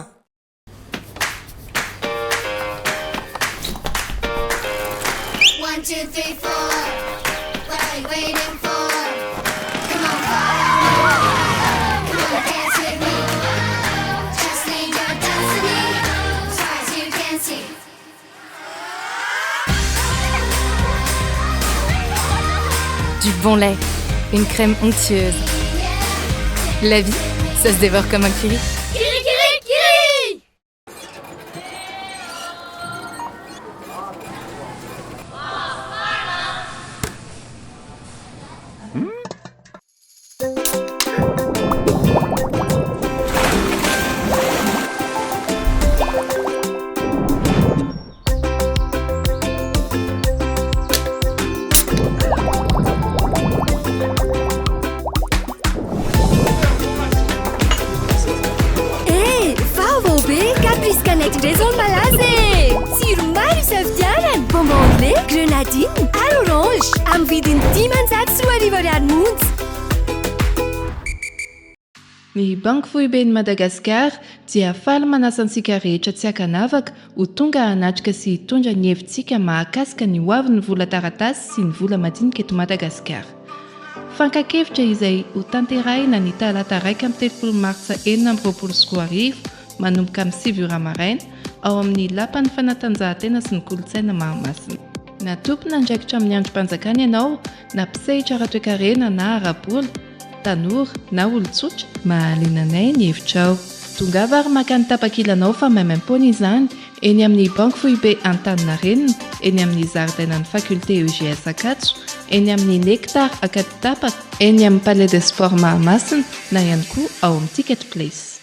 One, two, three, four. What are you waiting for? Come on, follow me. Come on, dance with me. Just lead your destiny. As far as you can see. Du bon lait, une crème onctueuse. La vie, ça se dévore comme un curry. Kiri, kiri, kiri! Eh, vaovao be! Caprice Cannect indray izao no malaza e! Tsiro maro isafidianana, bonbon anglais, grenadine ary orange, amin'ny vidiny 2500 ariary monja. Ny Banky Foiben'i Madagasikara dia faly manasa antsika rehetra tsy ankanavaka ho tonga hanatrika sy hitondra ny hevitsika mahakasika ny hoavin'ny vola taratasy sy ny vola madinika eto Madagasikara. Fankan-kevitra izay hotanterahina ny talata 31 martsa 2026 manomboka amin'ny 9 ora maraina ao amin'ny Lapan'ny Fanatanjahantena sy ny Kolontsaina Mahamasina. Na tompon'andraikitra amin'ny andrim-panjakana ianao na mpisehitra ara-toekarena na ara-bola, tanora na olon-tsotra, mahaliana anay ny hevitrao. Tongava ary maka ny tapakilanao fa maimaimpoana izany eny amin'ny Banky Foibe Antaninarenina, eny amin'ny zaridainan'ny Faculté EGS Ankatso, eny amin'ny Nectar Ankaditapaka, eny amin'ny Palais des Sports Mahamasina na ihany koa ao amin'ny Ticket Place.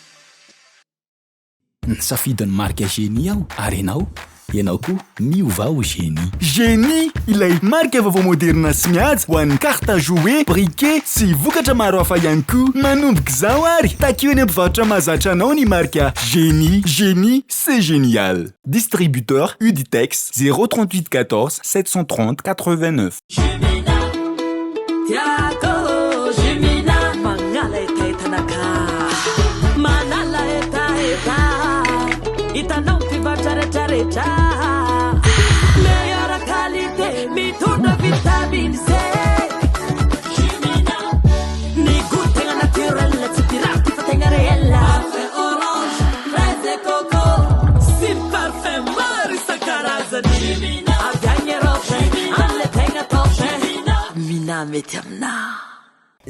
Nisafidy ny marika Genie aho, ary ianao? Ianao koa, miovà ho Genie. Genie, ilay marika vaovao moderina sy mihaja ho an'ny carte à jouer, briquet sy vokatra maro hafa ihany koa. Manomboka izao ary, takio eny am-pivarotra mahazatra anao ny marika Genie. Genie, c'est génial! Distributeur Uditex, 038 14 730 89. Tiako Jumina Magnala hetahetanakà Manala hetaheta Hitanao mpivarotra retraretra Meilleure qualité Mitondra vitamine C Jumina Ny goût tegna naturel Tsy pirate fa tegna réel Parfum orange, fraise et coco Sy parfum maro isan-karazany Jumina Avy agny Europe Amle tegna top Mina mety aminà.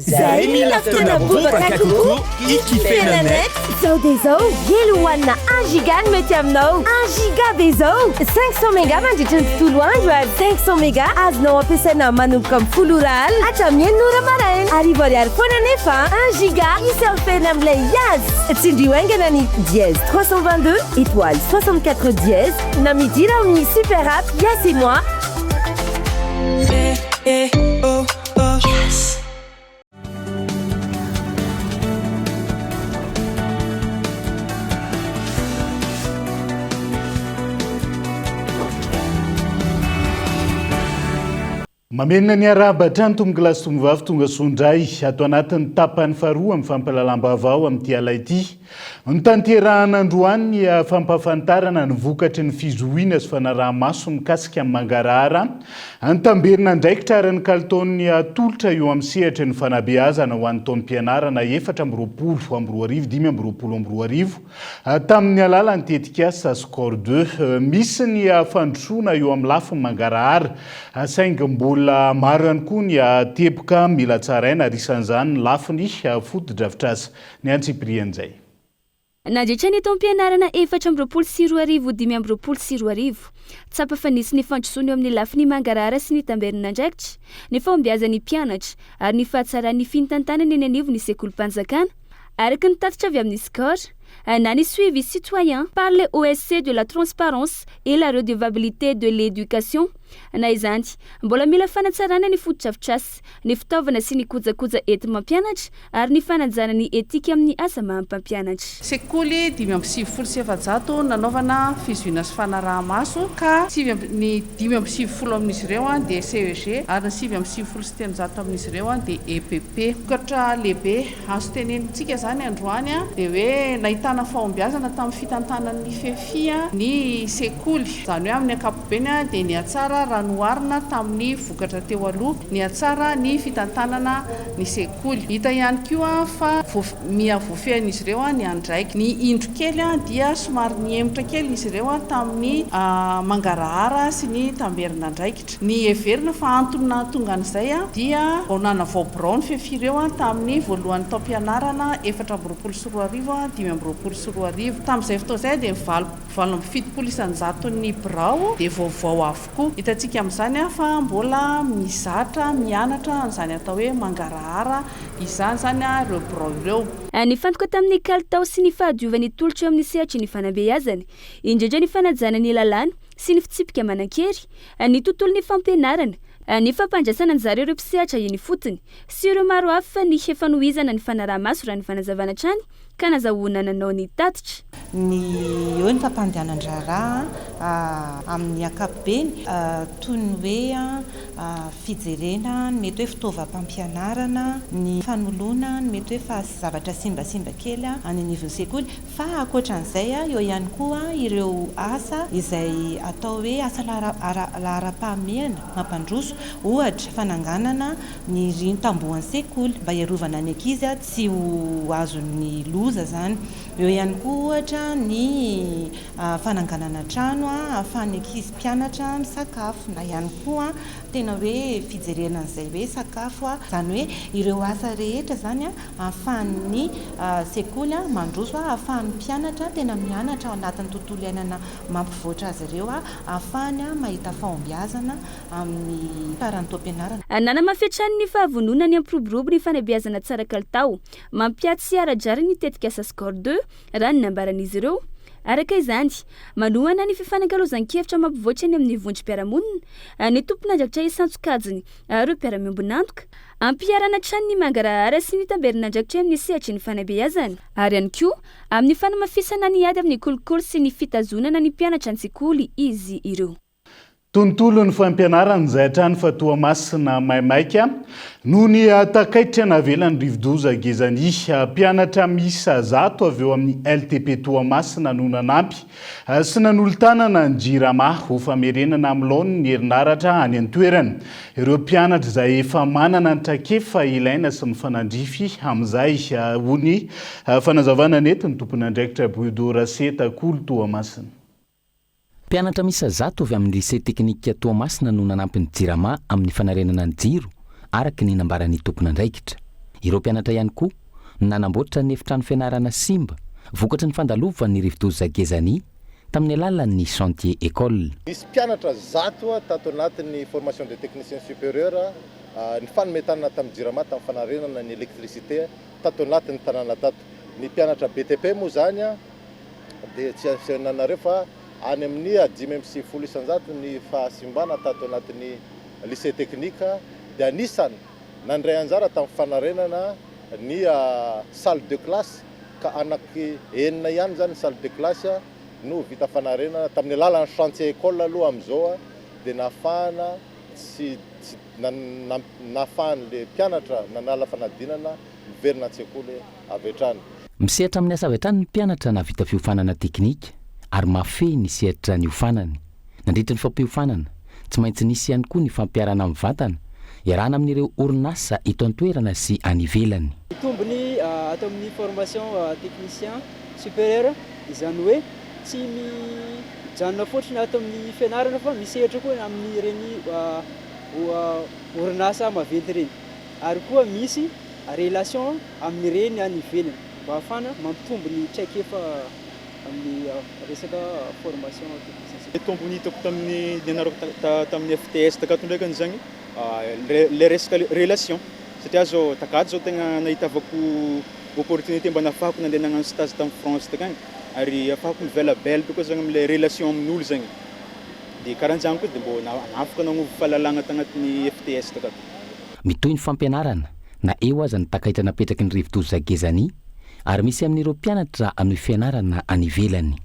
Zahay mila fotoana bobaka kokoa hikifena net. Zao dia zao, hely hohanina un giga no mety aminao. Un giga be zao! 500 mega mandritra ny tontolo andro ary 500 mega azonao ampiasaina manomboka amin'ny folo ora alina hatramin'ny enina ora maraina. Arivo ariary foana anefa un giga hi-surfer-na amin'ilay Yas! Tsindrio haingana ny dièse 322 étoile 64 dièse na midira ao amin'ny super app Yas et moi. Mamerina ny arahaba hatrany tompokolahy sy tompovavy tonga soa indray ato anatin'ny tapany faharoa amin'ny fampahalalam-baovao amin'ity ala ity. Notanterahana androany ny fampahafantarana ny vokatry ny fizohiana sy fanaraha-maso mikasika ny mangarahara, ny tamberin'andraikitra ary ny kalitaon'ny atolotra eo amin'ny sehatry ny fanabeazana ho an'ny taom-pianarana 2024 2025 tamin'ny alalan'ny tetikasa Score deux. Misy ny fandrosoana eo amin'ny lafiny mangarahara saingy mbola maro ihany koa ny teboka mila tsaraina ary isan'izany ny lafiny fotodrafitrasa. Ny antsipirian'izay. Nandritra ny taom-pianarana 2024 2025, tsapa fa nisy ny fandrosoana eo amin'ny lafiny mangarahara sy ny tamberin'andraikitra, ny fahombiazan'ny mpianatra ary ny fahatsaran'ny fitantanana eny anivon'ny sekolim-panjakana, araka ny tatitra avy amin'ny Score, na ny Suivi citoyen par le OSC de la transparence et la redevabilité de l'éducation. Na izany, mbola mila fanatsarana ny fotodrafitrasa, ny fitaovana sy ny kojakoja enti-mampianatra ary ny fanajana ny etika amin'ny asa maha mpampianatra. Sekoly 495 nanaovana fizohiana sy fanaraha-maso ka sivy amby ny 95 amin'izy ireo dia CEG ary ny 399 amin'izy ireo dia EPP. Vokatra lehibe azo tenenintsika izany androany dia hoe nahitana fahombiazana tamin'ny fitantanan'ny FEFI ny sekoly. Izany hoe amin'ny ankapobeny dia nihatsara. Nihatsara raha noharina tamin'ny vokatra teo aloha. Nihatsara ny fitantanana ny sekoly. Hita ihany koa fa miha voafehin'izy ireo ny andraikiny. Ny indro kely dia somary nihemotra kely izy ireo tamin'ny mangarahara sy ny tamberin'andraikitra. Ny heverina fa antony nahatonga an'izay dia vao nanavao birao ny FEFI ireo tamin'ny voalohan'ny taom-pianarana 2024 2025. Tamin'izay fotoana izay dia ny 78 isan-jaton'ny birao dia vaovao avokoa. Hitantsika amin'izany fa mbola mizatra mianatra an'izany atao hoe mangarahara izany izany ireo birao ireo. Nifantoka tamin'ny kalitao sy ny fahadiovan'ny tolotra eo amin'ny sehatry ny fanabeazana, indrindra ny fanajana ny lalàna sy ny fitsipika manan-kery, ny tontolon'ny fampianarana, ny fampandraisana anjara ireo mpisehatra eny ifotony sy ireo maro hafa ny fanohizana ny fanaraha-maso raha ny fanazavana hatrany ka nazahoana nanao ny tatitra. Ny eo ny fampandehanan-draharaha amin'ny ankapobeny toy ny hoe fijerena ny mety hoe fitaovam-pampianarana, ny fanoloana ny mety hoe fa zavatra simbasimba kely any anivon'ny sekoly fa ankoatran'izay eo ihany koa ireo asa izay atao hoe asa laharam-pahamehana mampandroso, ohatra fananganana ny rin-tambohon'ny sekoly mba hiarovana ny ankizy tsy ho azon'ny loza izany. Eo ihany koa ohatra ny fananganana trano ahafahan'ny ankizy mpianatra misakafo na ihany koa tena hoe fijerena an'izay hoe sakafo, izany hoe ireo asa rehetra izany ahafahan'ny sekoly mandroso, ahafahan'ny mpianatra tena mianatra ao anatin'ny tontolo iainana mampivoatra azy ireo, ahafahany mahita fahombiazana amin'ny faran'ny taom-pianarana. Nanamafy hatrany ny fahavononany hampiroborobo ny fanabeazana tsara kalitao, mampiaty sy ara-drariny ny tetikasa Score deux, raha ny nambaran'izy ireo. Araka izany, manohana ny fifanakalozan-kevitra mampivoatra eny amin'ny vondrom-piarahamonina, ny tompon'andraikitra isan-tsokajiny ary ireo mpiara-miombon'antoka. Ampiharana hatrany ny mangarahara sy ny tamberin'andraikitra eo amin'ny sehatry ny fanabeazana, ary ihany koa amin'ny fanamafisana ny ady amin'ny kolikoly sy ny fitazonana ny mpianatra an-tsekoly izy ireo. Tontolon'ny fampianarana izay hatrany fa Toamasina maimaika noho ny takaitra navelan'ny rivodoza Gezani. Mpianatra miisa zato avy eo amin'ny LTP Toamasina no nanampy sy nanolo-tanana ny Jirama ho famerenana amin'ny laoniny ny herinaratra any an-toerana. Ireo mpianatra izay efa manana ny traikefa ilaina sy mifanandrify amin'izay, hoy ny fanazavana nentin'ny tompon'andraikitra Bodo Raseta Kolo Toamasina. Mpianatra miisa zato avy amin'ny Lycée Technique Toamasina no nanampy ny Jirama amin'ny fanarenana ny jiro, araka ny nambaran'ny tompon'andraikitra. Ireo mpianatra ihany koa no nanamboatra ny efitrano fianarana simba vokatry ny fandalovan'ny rivodoza Gezani tamin'ny alalan'ny chantier école. Nisy mpianatra zato tato anatin'ny formation de technicien supérieur nifanome tanana tamin'ny Jirama tamin'ny fanarenana ny électricité tato anatin'ny tanàna tato. Ny mpianatra BTP moa izany dia tsy asehoina anareo fa any amin'ny 95% ny fahasimbana tato anatin'ny lycée technique dia anisany nandray anjara tamin'ny fanarenana ny salle de classe ka anaky enina ihany izany ny salle de classe no vita fanarenana tamin'ny alalan'ny chantier école aloha amin'izao dia nahafahana tsy tsy nahafahan'ilay mpianatra nanala fanadinana miverina an-tsekoly avy hatrany. Misehatra amin'ny asa avy hatrany ny mpianatra nahavita fiofanana teknika ary mahafehy ny sehatra niofanany. Nandritra ny fampiofanana, tsy maintsy nisy ihany koa ny fampiharana mivantana, iarahana amin'ireo orinasa eto an-toerana sy any ivelany. Ny tombony ato amin'ny formation technicien supérieur, izany hoe tsy mijanona fotsiny ato amin'ny fianarana fa misehatra koa amin'ireny orinasa maventy ireny. Ary koa misy relation amin'ireny any ivelany mba ahafahana mampitombo ny traikefa amin'ny resaka formation technicien supérieur. Tombony hitako tamin'ny nianarako tamin'ny FTS takato ndraikany zagny le resaka relation satria zao takato zao tegna nahitavako opportunité mba nahafahako nandeha nagnano stage tamin'ny France takagny ary ahafahako mivelabelatra koa zagny amle relation amin'olo zagny de karanjagny koa de mbô afaka nagnova fahalalagna tagnatin'ny FTS takato. Mitohy ny fampianarana na eo aza ny takaitra napetraky ny rivodoza Gezani ary misy amin'ireo mpianatra hanohy fianarana any ivelany.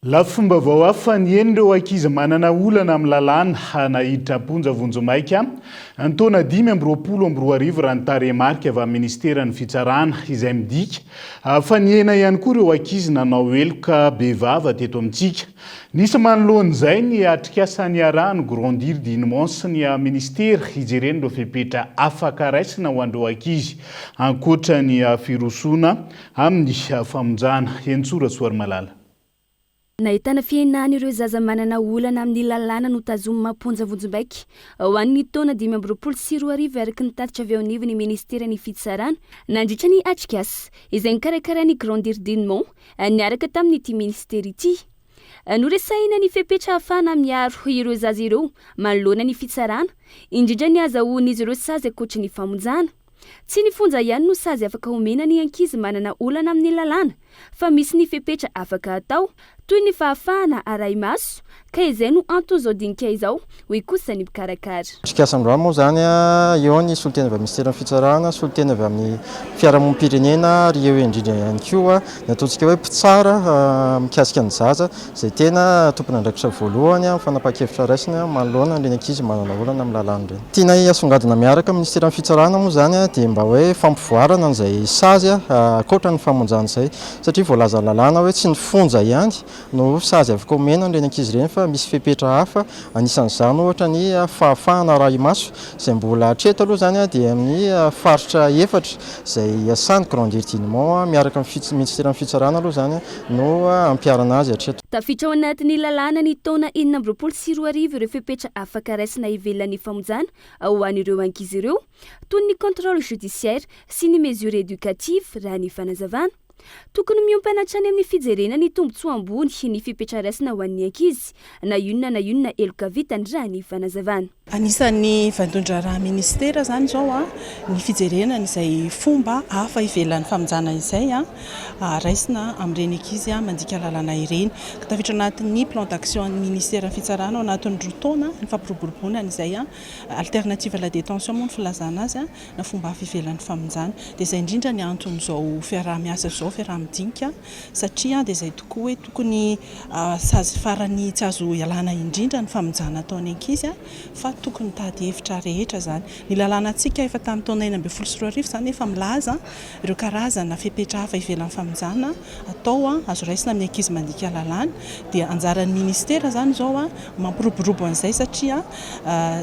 Lafim-baovao hafa, niheno ireo ankizy manana olana amin'ny lalàna naiditra am-ponja vonjimaika ny taona 2025 raha ny tarehimarika avy amin'ny minisiteran'ny Fitsarana, izay midika fa nihena ihany koa ireo ankizy nanao heloka bevava teto amintsika. Nisy manoloana izay ny atrikasa niarahan'ny Grandir Dignement sy ny minisitera hijerena ireo fepetra afaka raisina ho an'ireo ankizy ankoatra ny firosoana amin'ny famonjana. Henintsoa Rasoarimalala. Nahitana fihenana ireo zaza manana olana amin'ny lalàna notazomina am-ponja vonjimaika ho an'ny taona 2025 araka ny tatitra avy eo anivon'ny ministeran'ny Fitsarana nandritra ny atrikasa izay nokarakarain'ny Grandir Dignement niaraka tamin'ity minisitera ity. Noresahina ny fepetra ahafahana miaro ireo zaza ireo manoloana ny fitsarana, indrindra ny hahazahoan'izy ireo sazy ankoatry ny famonjana. Tsy ny fonja ihany no sazy afaka omena ny ankizy manana olana amin'ny lalàna fa misy ny fepetra afaka atao, toy ny fahafahana arahi-maso, ka izay no anton'izao dinika izao, hoy kosa ny mpikarakara. Atrikasa androany moa izany, eo ny solontena avy amin'ny minisiteran'ny Fitsarana, solontena avy amin'ny fiarahamonim-pirenena ary eo indrindra ihany koa ny ataontsika hoe mpitsara mikasika ny zaza izay tena tompon'andraikitra voalohany amin'ny fanapahan-kevitra raisiny manoloana an'ireny ankizy manana olana amin'ny lalàna ireny. Tianay asongadina miaraka amin'ny Minisiteran'ny Fitsarana moa izany dia mba hoe fampivoarana an'izay sazy ankoatra ny famonjana izay satria voalazan'ny lalàna hoe tsy ny fonja ihany no sazy afaka omena an'ireny ankizy ireny fa misy fepetra hafa, anisan'izany ohatra ny fahafahana arahi-maso izay mbola hatreto aloha izany dia amin'ny faritra efatra izay iasan'ny Grandir Dignement miaraka amin'ny Minisiteran'ny Fitsarana aloha izany no ampiharana azy hatreto. Tafiditra ao anatin'ny lalàna ny taona 2026 ireo fepetra afaka raisina ivelan'ny famonjana ho an'ireo ankizy ireo, toy ny contrôle judiciaire sy ny mesure éducative, raha ny fanazavana. Tokony miompana hatrany amin'ny fijerena ny tombontsoa ambony ny fepetra raisina ho an'ny ankizy, na inona na inona heloka vitany, raha ny fanazavana. Anisan'ny vaindohan-draharaha minisitera izany izao ny fijerena an'izay fomba hafa ivelan'ny famonjana izay raisina amin'ireny ankizy mandika lalàna ireny. Ka tafiditra anatin'ny plan d'action an'ny minisiteran'ny fitsarana ao anatin'ny roa taona ny fampiroboroboana an'izay alternative à la détention moa ny filazana azy na fomba hafa ivelan'ny famonjana. Dia izay indrindra ny anton'izao fiaraha-miasa izao, fiaraha-midinika satria dia izay tokoa hoe tokony sazy farany tsy azo ialana indrindra ny famonjana atao ny ankizy fa tokony mitady hevitra rehetra izany. Ny lalànantsika efa tamin'ny taona 2016 izany efa milaza ireo karazana fepetra hafa ivelan'ny famonjana atao azo raisina amin'ny ankizy mandika lalàna dia anjaran'ny ministera izany izao mampiroborobo an'izay satria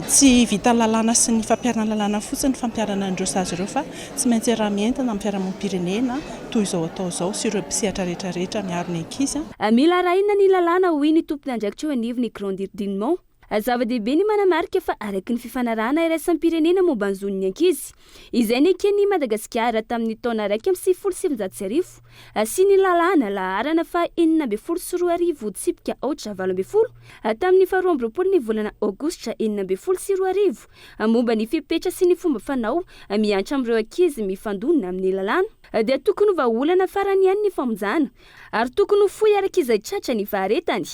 tsy vitan'ny lalàna sy ny fampiharana ny lalàna fotsiny ny fampiharana an'ireo sazy ireo fa tsy maintsy iaraha-mientana amin'ny fiarahamonim-pirenena toy izao atao izao sy ireo mpisehatra rehetra rehetra miaro ny ankizy. Mila arahina ny lalàna hoy ny tompon'andraikitra eo anivon'ny Grandir Dignement. Zava-dehibe ny manamarika fa araka ny fifanarahana iraisam-pirenena momba ny zon'ny ankizy, izay neken'i Madagasikara tamin'ny taona 1991 sy ny lalàna laharana faha 2016 tsipika aotra 18 tamin'ny faha 22 ny volana aogositra 2016 momba ny fepetra sy ny fomba fanao mihantra amin'ireo ankizy mifandona amin'ny lalàna dia tokony ho vahaolana farany ihany ny famonjana Ary tokony ho fohy araka izay tratra ny faharetany,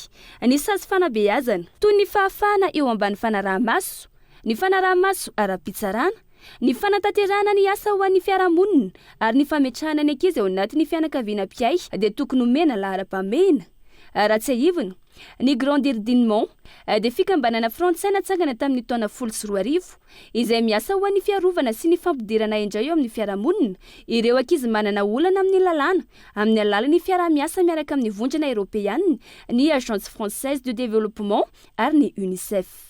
ny sazy fanabeazana, toy ny fahafahana eo ambany fanaraha-maso, ny fanaraha-maso ara-pitsarana, ny fanatanterahana ny asa ho an'ny fiarahamonina ary ny fametrahana ny ankizy ao anatin'ny fianakaviana mpiahy dia tokony homena laharam-pahamehana. Raha tsiahivina, Ny Grandir Dignement dia fikambanana frantsay natsangana tamin'ny taona 2010, izay miasa ho an'ny fiarovana sy ny fampidirana indray eo amin'ny fiarahamonina ireo ankizy manana olana amin'ny lalàna, amin'ny alalan'ny fiaraha-miasa miaraka amin'ny Vondrona Eoropeana, ny Agence Française de Développement ary ny Unicef.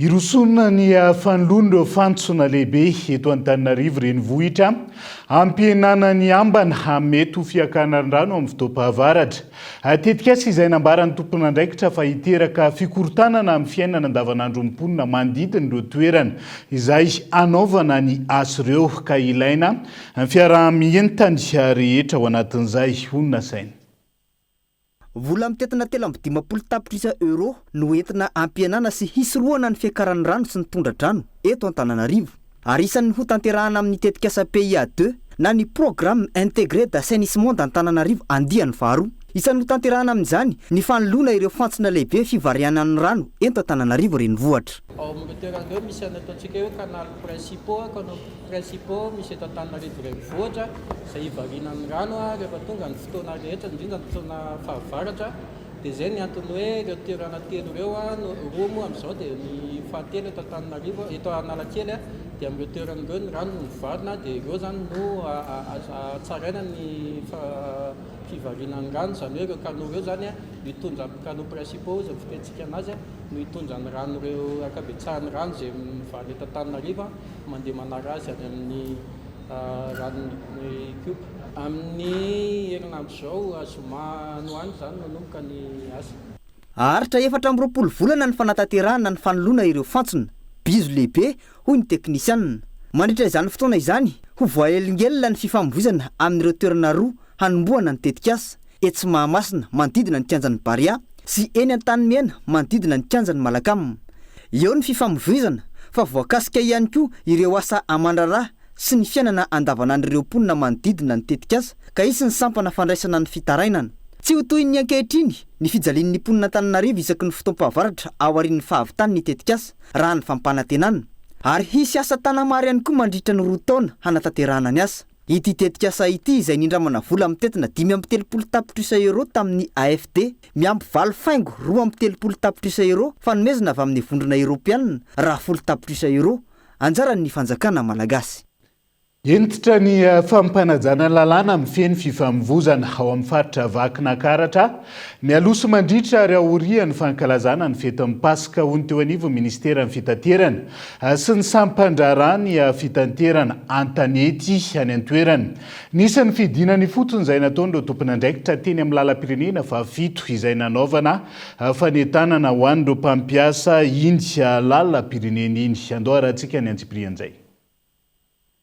Hirosoana ny fanoloana ireo fantsona lehibe eto Antananarivo Renivohitra hampihenana ny ambana mety ho fiakaran-drano amin'ny fotoam-pahavaratra. Tetikasa izay nambaran'ny tompon'andraikitra fa hiteraka fikorontanana amin'ny fiainana andavanandron'ny mponina manodidina ireo toerana izay hanaovana ny asa ireo ka ilaina ny fiaraha-mientany rehetra ao anatin'izay, hoy ny nasaina. Vola mitentina 53 tapitrisa euros no entina hampihenana sy hisorohana ny fiakaran'ny rano sy ny tondra-drano eto Antananarivo. Ary isan'ny hotanterahana amin'ny tetikasa PIA deux na ny Programme Intégré d'Assainissement d'Antananarivo andiany faharoa. Isan'ny hotanterahana amin'izany ny fanoloana ireo fantsona lehibe fivarianan'ny rano eto Antananarivo Renivohitra. Ao amin'ireo toerana ireo misy ny ataontsika hoe canal principaux, canaux principaux misy eto Antananarivo Renivohitra izay hivarinan'ny rano rehefa tonga ny fotoana rehetra, indrindra ny fotoana fahavaratra. Dia izay ny antony hoe ireo toerana telo ireo, roa moa amin'izao dia ny fahatelo eto Antananarivo, eto Analakely dia amin'ireo toerana ireo ny rano no mivarina dia ireo izany no hatsaraina ny fivarinan'ny rano, izany hoe ireo canaux ireo izany no hitondra, canaux principaux hozy ny fitentsika anazy, no hitondra ny rano ireo ankabetsahan'ny rano izay mivarina eto Antananarivo mandeha manara azy any amin'ny ranon'Ikopa. Amin'ny herinandro izao, zoma any ho any izany no hanomboka ny asa. Haharitra 24 volana ny fanatanterahana ny fanoloana ireo fantsona, bizo lehibe, hoy ny teknisianina. Mandritra izany fotoana izany, ho voahelingelina ny fifamoivoizana amin'ireo toerana roa hanombohana ny tetikasa, etsy Mahamasina manodidina ny kianjan'ny Barea sy eny Antanimena manodidina ny kianjan'ny Malacam. Eo ny fifamoivoizana fa voakasika ihany koa ireo asa aman-draharaha sy ny fiainana andavanandron'ireo mponina manodidina ny tetikasa ka hisy ny sampana fandraisana ny fitarainana. Tsy ho toy ny ankehitriny ny fijalian'ny mponin'Antananarivo isaky ny fotoam-pahavaratra aorian'ny fahavitan'ny tetikasa, raha ny fampanantenana. Ary hisy asa tana-maro ihany koa mandritra ny roa taona hanatanterahana ny asa. Ity tetikasa ity izay nindramana vola mitentina 35 tapitrisa euros tamin'ny AFD, miampy valo faingo 32 tapitrisa euros fanomezana avy amin'ny Vondrona Eoropeanina raha folo tapitrisa euros anjaran'ny fanjakana malagasy. Hentitra ny fampanajana ny lalàna mifehy ny fifamoivozana ao amin'ny faritra Vakinakaratra, mialoha sy mandritra ary aorian'ny fankalazana ny fetin'ny Paska, hoy ny teo anivon'ny minisiteran'ny Fitaterana sy ny sampandraharahan'ny fitanterana an-tanety any an-toerana. Nisy ny fidinana ifotony izay nataon'ireo tompon'andraikitra teny amin'ny lalam-pirenena fahafito izay nanaovana fanentanana ho an'ireo mpampiasa iny lalam-pirenena iny. Andao harahantsika ny antsipirian'izay.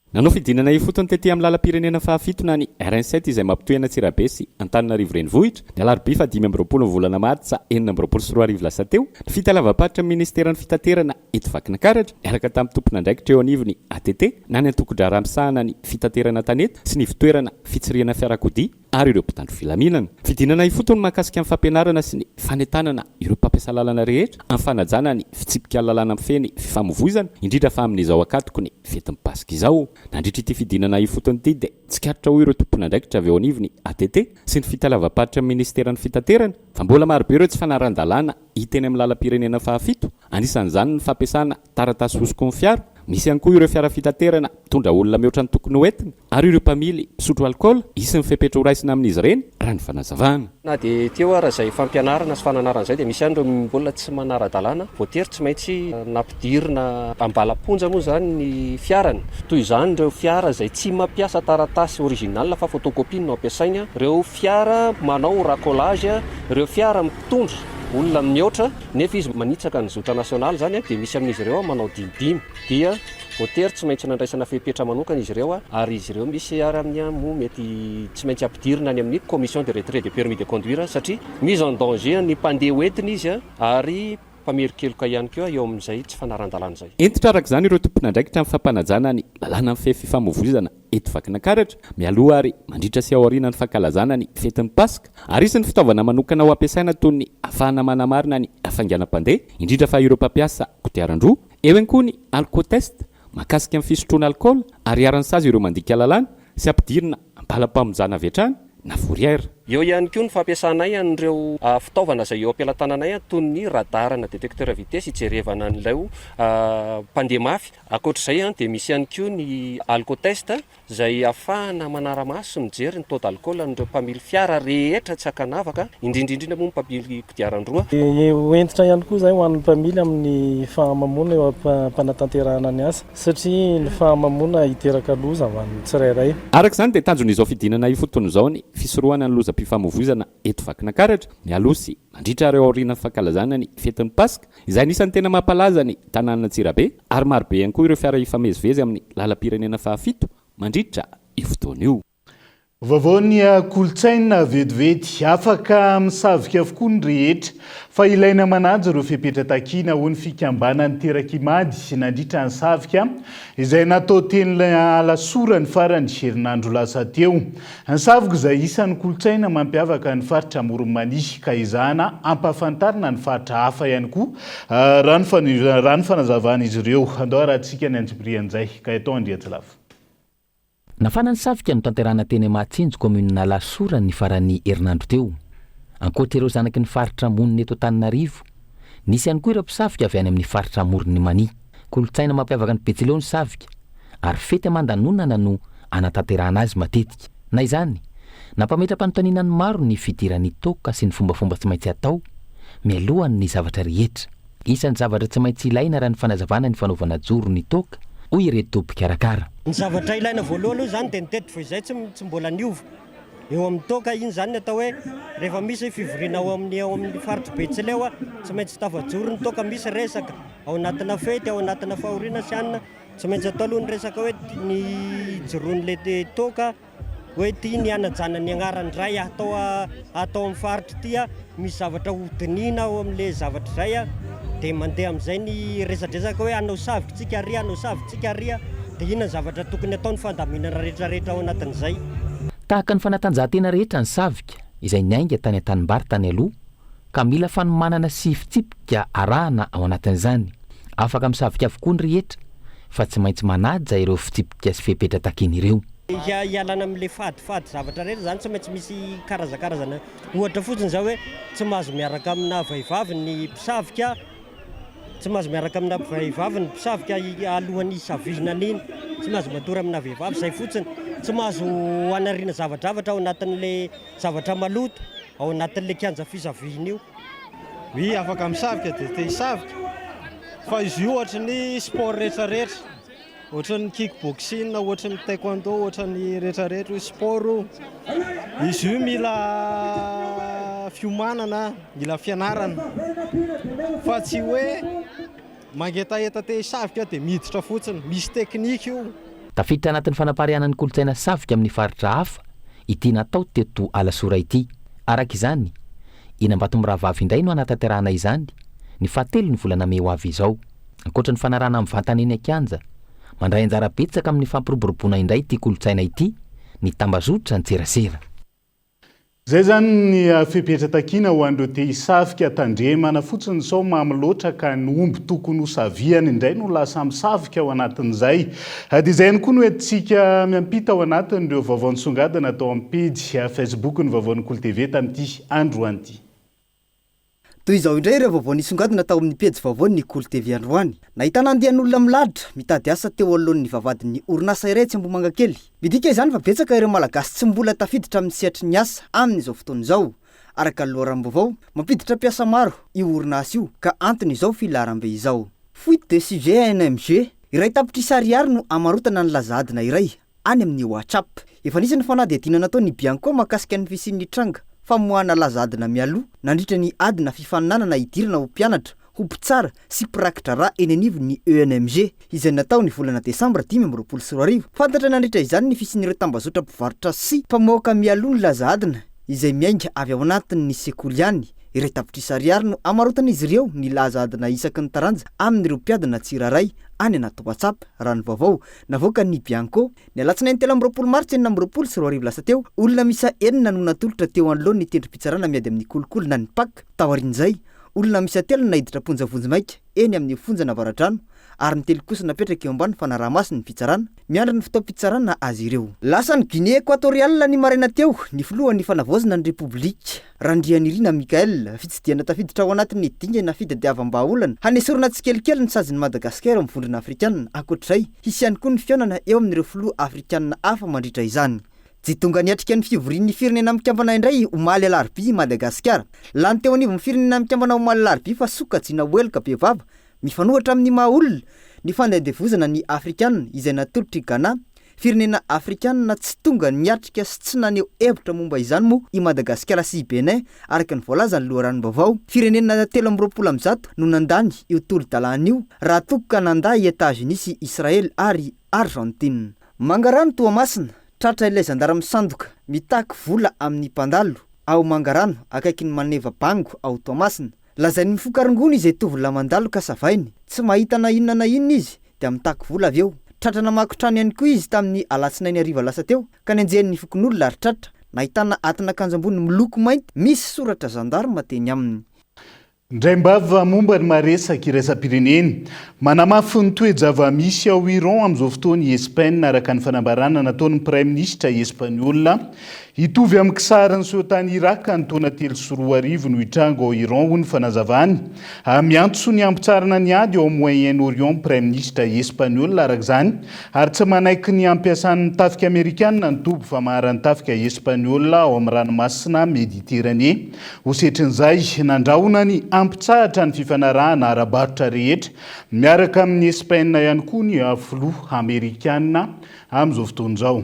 Nanao fidinana ifotony tety amin'ny lalam-pirenena fahafito na ny RN sept izay mampitohy an'Antsirabe sy Antananarivo Renivohitra, ny alarobia faha 25 ny volana martsa 2026 lasa teo, ny fitaleavam-paritry ny ministeran'ny Fitaterana eto Vakinakaratra, niaraka tamin'ny tompon'andraikitra eo anivon'ny ATT na ny antokon-draharaha misahana ny fitaterana an-tanety sy ny ivon-toerana fitsirihana fiarakodia, ary ireo mpitandro filaminana. Fidinana ifotony mahakasika ny fampianarana sy ny fanentanana ireo mpampiasa lalana rehetra amin'ny fanajana ny fitsipika lalàna mifehy ny fifamoivoizana, indrindra fa amin'izao ankatoky ny fetin'ny Paska izao. Nandritra ity fidinana ifotony ity dia tsikaritra ho ireo tompon'andraikitra avy eo anivon'ny ATT sy ny fitaleavam-paritry ny minisiteran'ny Fitaterana fa mbola marobe ireo tsy fanarahan-dalàna hita eny amin'ny lalam-pirenena fahafito, anisan'izany ny fampiasana taratasy hosoka ny fiara, misy ihany koa ireo fiara fitaterana mitondra olona mihoatra ny tokony ho entina ary ireo mpamily misotro alikaola, hisy ny fepetra horaisina amin'izy ireny, raha ny fanazavana. Na dia teo ara izay fampianarana sy fananarana izay dia misy ihany ireo mbola tsy manara-dalàna, voatery tsy maintsy nampidirina am-balam-ponja moa izany ny fiarany. Toy izany ireo fiara izay tsy mampiasa taratasy original fa photocopie no ampiasainy, ireo fiara manao racolage, ireo fiara mitondra olona mihoatra nefa izy manitsaka ny zotra nasionaly izany dia misy amin'izy ireo manao dimidimy dia voatery tsy maintsy nandraisana fepetra manokana izy ireo ary izy ireo misy ary amin'ny moa mety tsy maintsy ampidirina any amin'ny commission de retrait de permis de conduire satria mise en danger ny mpandeha hoentiny izy ary mpamerin-keloka ihany koa eo amin'izay tsy fanaran-dalàna izay. Hentitra araka izany ireo tompon'andraikitra amin'ny fampanajana ny lalàna mifehy fifamoivoizana eto Vakinankaratra, mialoha ary mandritra sy aoriana ny fankalazana ny fetin'ny Paska, ary hisy ny fitaovana manokana ho ampiasaina toy ny ahafahana manamarina ny hafainganam-pandeha, indrindra fa ireo mpampiasa kodiaran-droa, eo ihany koa ny alcotest, mahakasika ny fisotroana alikaola, ary iharan'ny sazy ireo mandika lalàna sy ampidirina am-balam-pamonjana avy hatrany na fourrière. Eo ihany koa ny fampiasanay an'ireo fitaovana izay eo am-pelatananay toy ny radar na détecteur vitesse hijerevana an'ilay mpandeha mafy. Ankoatra izay dia misy ihany koa ny alcotest izay ahafahana manara-maso sy mijery ny taux d'alcool an'ireo mpamily fiara rehetra tsy ankanavaka, indrindra indrindra moa ny mpamily kodiaran-droa. Ho hentitra ihany koa izay ho an'ny mpamily amin'ny fahamamoana eo am-panatanterahana ny asa satria ny fahamamoana hiteraka loza ho an'ny tsirairay. Araka izany dia tanjon'izao fidinana ifotony izao ny fisorohana ny lozam-pifamoivoizana eto Vakinankaratra, mialoha sy mandritra ary aorian'ny fankalazana ny fetin'ny Paska, izay anisan'ny tena mampalaza ny tanànan'Antsirabe, ary marobe ihany koa ireo fiara hifamezivezy amin'ny lalam-pirenena fahafito mandritra io fotoana io. Vaovaon'ny kolontsaina vetivety. Afaka misavika avokoa ny rehetra fa ilaina manaja ireo fepetra takiana, hoy ny fikambanan'ny Terak'Imady nandritra ny savika izay natao teny Alasora ny faran'ny herinandro lasa teo. Ny savika izay isan'ny kolontsaina mampiavaka ny faritra Amoron'i Mania ka ezahana ampahafantarina ny faritra hafa ihany koa raha ny raha ny fanazavan'izy ireo. Andao harahantsika ny antsipirian'izay. Gaëtan Andriantsilavo. Nafana ny savika notanterahina teny Mahatsinjo, kaominina Alasora ny faran'ny herinandro teo. Ankoatra ireo zanaky ny faritra monina eto Antananarivo, nisy ihany koa ireo mpisavika avy any amin'ny faritra Amoron'i Mania. Kolontsaina mampiavaka ny Betsileo ny savika, ary fety aman-danonana no anatanterahana azy matetika. Na izany, nampametra-panontaniana ny maro ny fidiran'ny toaka sy ny fombafomba tsy maintsy atao mialohan'ny zavatra rehetra. Isan'ny zavatra tsy maintsy ilaina raha ny fanazavana ny fanaovana joro ny toaka, hoy ireto mpikarakara. Ny zavatra ilaina voalohany aloha izany dia ny teto vao izay tsy tsy mbola niova eo amin'ny toaka, iny izany ny atao hoe rehefa misy fivoriana ao amin'ny ao amin'ny faritr'i Betsileo tsy maintsy tafajoro ny toaka, misy resaka ao anatina fety, ao anatina fahoriana sy anona, tsy maintsy atao aloha ny resaka hoe ny ijoroan'ilay toaka. Hoe ity ny hanajana ny agnaran-dRay atao atao amin'ny faritra ity a, misy zavatra ho dinihina ao amin'le zavatra izay a, dia mandeha amin'izay ny resadresaka hoe hanao savika tsika ary, hanao savika tsika ary a, dia inona ny zavatra tokony atao, ny fandaminana rehetrarehetra ao anatin'izay. Tahaka ny fanatanjahantena rehetra ny savika, izay niainga tany an-tanimbary tany aloha, ka mila fanomanana sy fitsipika arahana ao anatin'izany. Afaka misavika avokoa ny rehetra, fa tsy maintsy manaja ireo fitsipika sy fepetra takiana ireo. Hialana amin'ilay fadifady zavatra rehetra izany tsy maintsy misy karazakarazana ohatra fotsiny izao hoe tsy mahazo miaraka amina vehivavy ny mpisavika, tsy mahazo miaraka amina vehivavy ny mpisavika alohan'ny hisavihina an'iny, tsy mahazo matory amina vehivavy, izay fotsiny, tsy mahazo anariana zavadravatra ao anatin'ilay zavatra maloto ao anatin'ilay kianja fisavihina io. Oui, afaka misavika dia te hisavika fa izy io ohatry ny sport rehetrarehetra. Ohatran'ny kick boxing, ohatran'ny taekwondo, ohatran'ny rehetrarehetra io sport io. Izy io mila fiomanana, mila fianarana fa tsy hoe mangetaheta te hisavika dia miditra fotsiny. Misy teknika io. Tafiditra anatin'ny fanapariahana ny kolontsaina savika amin'ny faritra hafa ity natao teto Alasora ity. Araka izany, eny Ambatomirahavavy indray no hanatanterahana izany, ny fahatelon'ny volana mey ho avy izao. Ankoatra ny fanarahana mivantana eny an-kianja, mandray anjara betsaka amin'ny fampiroboroboana indray ity kolontsaina ity ny tambazotra an-tserasera. Izay izany ny fepetra takiana ho an'ireo te hisavika, tandremana fotsiny sao mamy loatra ka ny omby tokony ho savihany indray no lasa misavika ao anatin'izay. Dia izay ihany koa no entintsika miampita ao anatin'ireo vaovao nisongadina tao amin'ny pejy Facebook ny vaovaon'ny Kolo TV tamin'ity androany ity. Toy izao indray ireo vaovao nisongadina tao amin'ny pejy vaovaon'ny Kolo TV androany. Nahitana andian'olona milahatra, mitady asa teo anoloan'ny vavahadin'ny orinasa iray etsy Ambohimangakely. Midika izany fa betsaka ireo Malagasy tsy mbola tafiditra amin'ny sehatry ny asa amin'izao fotoana izao. Araka ny loharanom-baovao, mampiditra mpiasa maro io orinasa io ka antony izao filaharambe izao. Fuite de sujet NMG, Iray tapitrisa ariary no hamarotana ny laza adina iray any amin'ny WhatsApp. Efa nisy ny fanadihadiana nataon'ny Bianco mahakasika ny fisian'ny tranga famoahana laza adina mialoha nandritra ny adina fifaninanana hidirana ho mpianatra ho mpitsara sy mpiraki-draharaha eny anivon'ny ENMG izay natao ny volana desambra 2025. Fantatra nandritra izany ny fisian'ireo tambazotra mpivarotra sy mpamoaka mialoha ny laza adina izay miainga avy ao anatin'ny sekoly ihany. Iray tapitrisa ariary no hamarotan'izy ireo ny laza adina isaky ny taranja amin'ireo mpiadina tsirairay any anaty WhatsApp, raha ny vaovao. Navoakan'ny Bianco, ny alatsinainy 23 martsa 2026 lasa teo, olona miisa enina no natolotra teo anoloan'ny tendrom-pitsarana miady amin'ny kolikoly na ny Pac. Taorian'izay, olona miisa telo no naiditra am-ponja vonjimaika eny amin'ny fonjan'Avaradrano ary ny telo kosa napetraka eo ambany fanaraha-mason'ny fitsarana, miandry ny fotoam-pitsarana azy ireo. Lasa any Guinée Equatoriale ny maraina teo ny filohan'ny Fanavaozana ny Repoblika. Randrianirina Michaël, fitsidihana tafiditra ao anatin'ny dingana fitadiavam-bahaolana hanesorana tsikelikely ny sazin'i Madagasikara ao amin'ny Vondrona Afrikanina. Ankoatra izay, hisy ihany koa ny fihaonana eo amin'ireo filoha afrikanina hafa mandritra izany. Tsy tonga niatrika ny fivorian'ny Firenena Mikambana indray omaly alarobia i Madagasikara. Lany teo anivon'ny Firenena Mikambana omaly alarobia fa sokajiana ho heloka bevava mifanohitra amin'ny maha olona ny fandendevozana ny Afrikanina izay natolotr'i Ghana Firenena afrikanina tsy tonga niatrika sy tsy naneho hevitra momba izany moa i Madagasikara sy i Bénin, araka ny voalazan'ny loharanom-baovao. Firenena 123 no nandany io tolo-dalàna io, raha toa ka nandà i Etats-Unis sy Israely ary Argentine. Mangarano Toamasina, tratra ilay zandary misandoka mitaky vola amin'ny mpandalo ao Mangarano akaikin'ny Maneva Bango ao Toamasina. Lazainy mifoka rongony izay tovolahy mandalo ka savainy. Tsy mahita na inona na inona izy dia mitaky vola avy eo. Tratra namaky trano ihany koa izy tamin'ny alatsinainy hariva lasa teo ka nenjehin'ny fokonolona ary tratra nahitana atin'akanjo ambony miloko mainty misy soratra zandarma teny aminy. Indraim-bava momba ny maresaka iraisam-pirenena. Manamafy ny toe-java-misy ao Iran amin'izao fotoana i Espaina araka ny fanambarana nataon'ny Praiminisitra Espaniola. Hitovy amin'ny kisary niseho tany Iraka ny taona 2003 no hitranga ao Iran, hoy ny fanazavany. Miantso ny hampitsarana ny ady ao Moyen-Orient ny Praiminisitra Espaniola araka izany ary tsy manaiky ny hampiasan'ny tafika Amerikana ny toby famaharan'ny tafika Espaniola ao amin'ny ranomasina Mediteranea. Ho setrin'izay, nandrahona ny hampitsahatra ny fifanarahana ara-barotra rehetra miaraka amin'i Espaina ihany koa ny filoha amerikana amin'izao fotoana izao.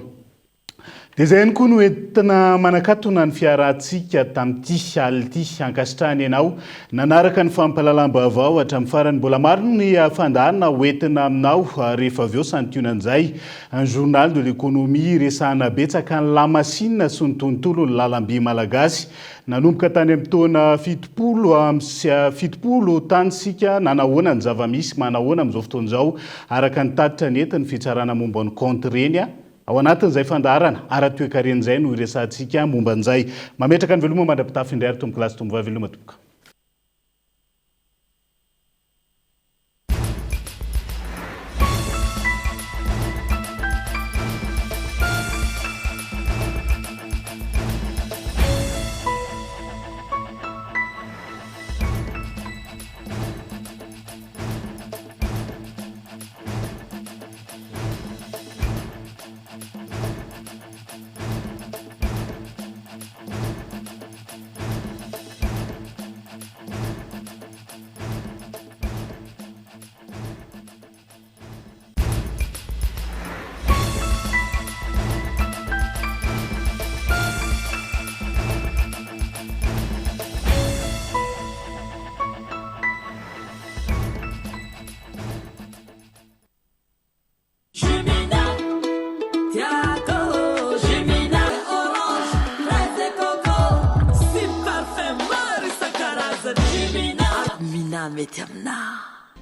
Dia izay ihany koa no entina manakatona ny fiarahantsika tamin'ity alina ity. Ankasitrahana ianao nanaraka ny fampahalalam-baovao hatramin'ny farany. Mbola maro ny fandaharana ho entina aminao rehefa avy eo santionan'izay. Un journal de l'économie resahana betsaka ny lamasinina sy ny tontolon'ny lalamby malagasy. Nanomboka tany amin'ny taona 70 tany isika, nanahoana ny zava-misy, manahoana amin'izao fotoana izao, araka ny tatitra nentin'ny fitsarana momba ny kaonty ireny. Ao anatin'izay fandaharana ara-toekarena izay no hiresahantsika momba an'izay. Mametraka ny veloma mandra-pitafy indray ary tompokolahy sy tompovavy veloma tompoko.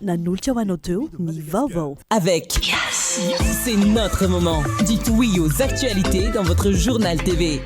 Nanolotra ho anao teo ny vaovao. Avec C'est notre moment. Dites oui aux actualités dans votre journal TV.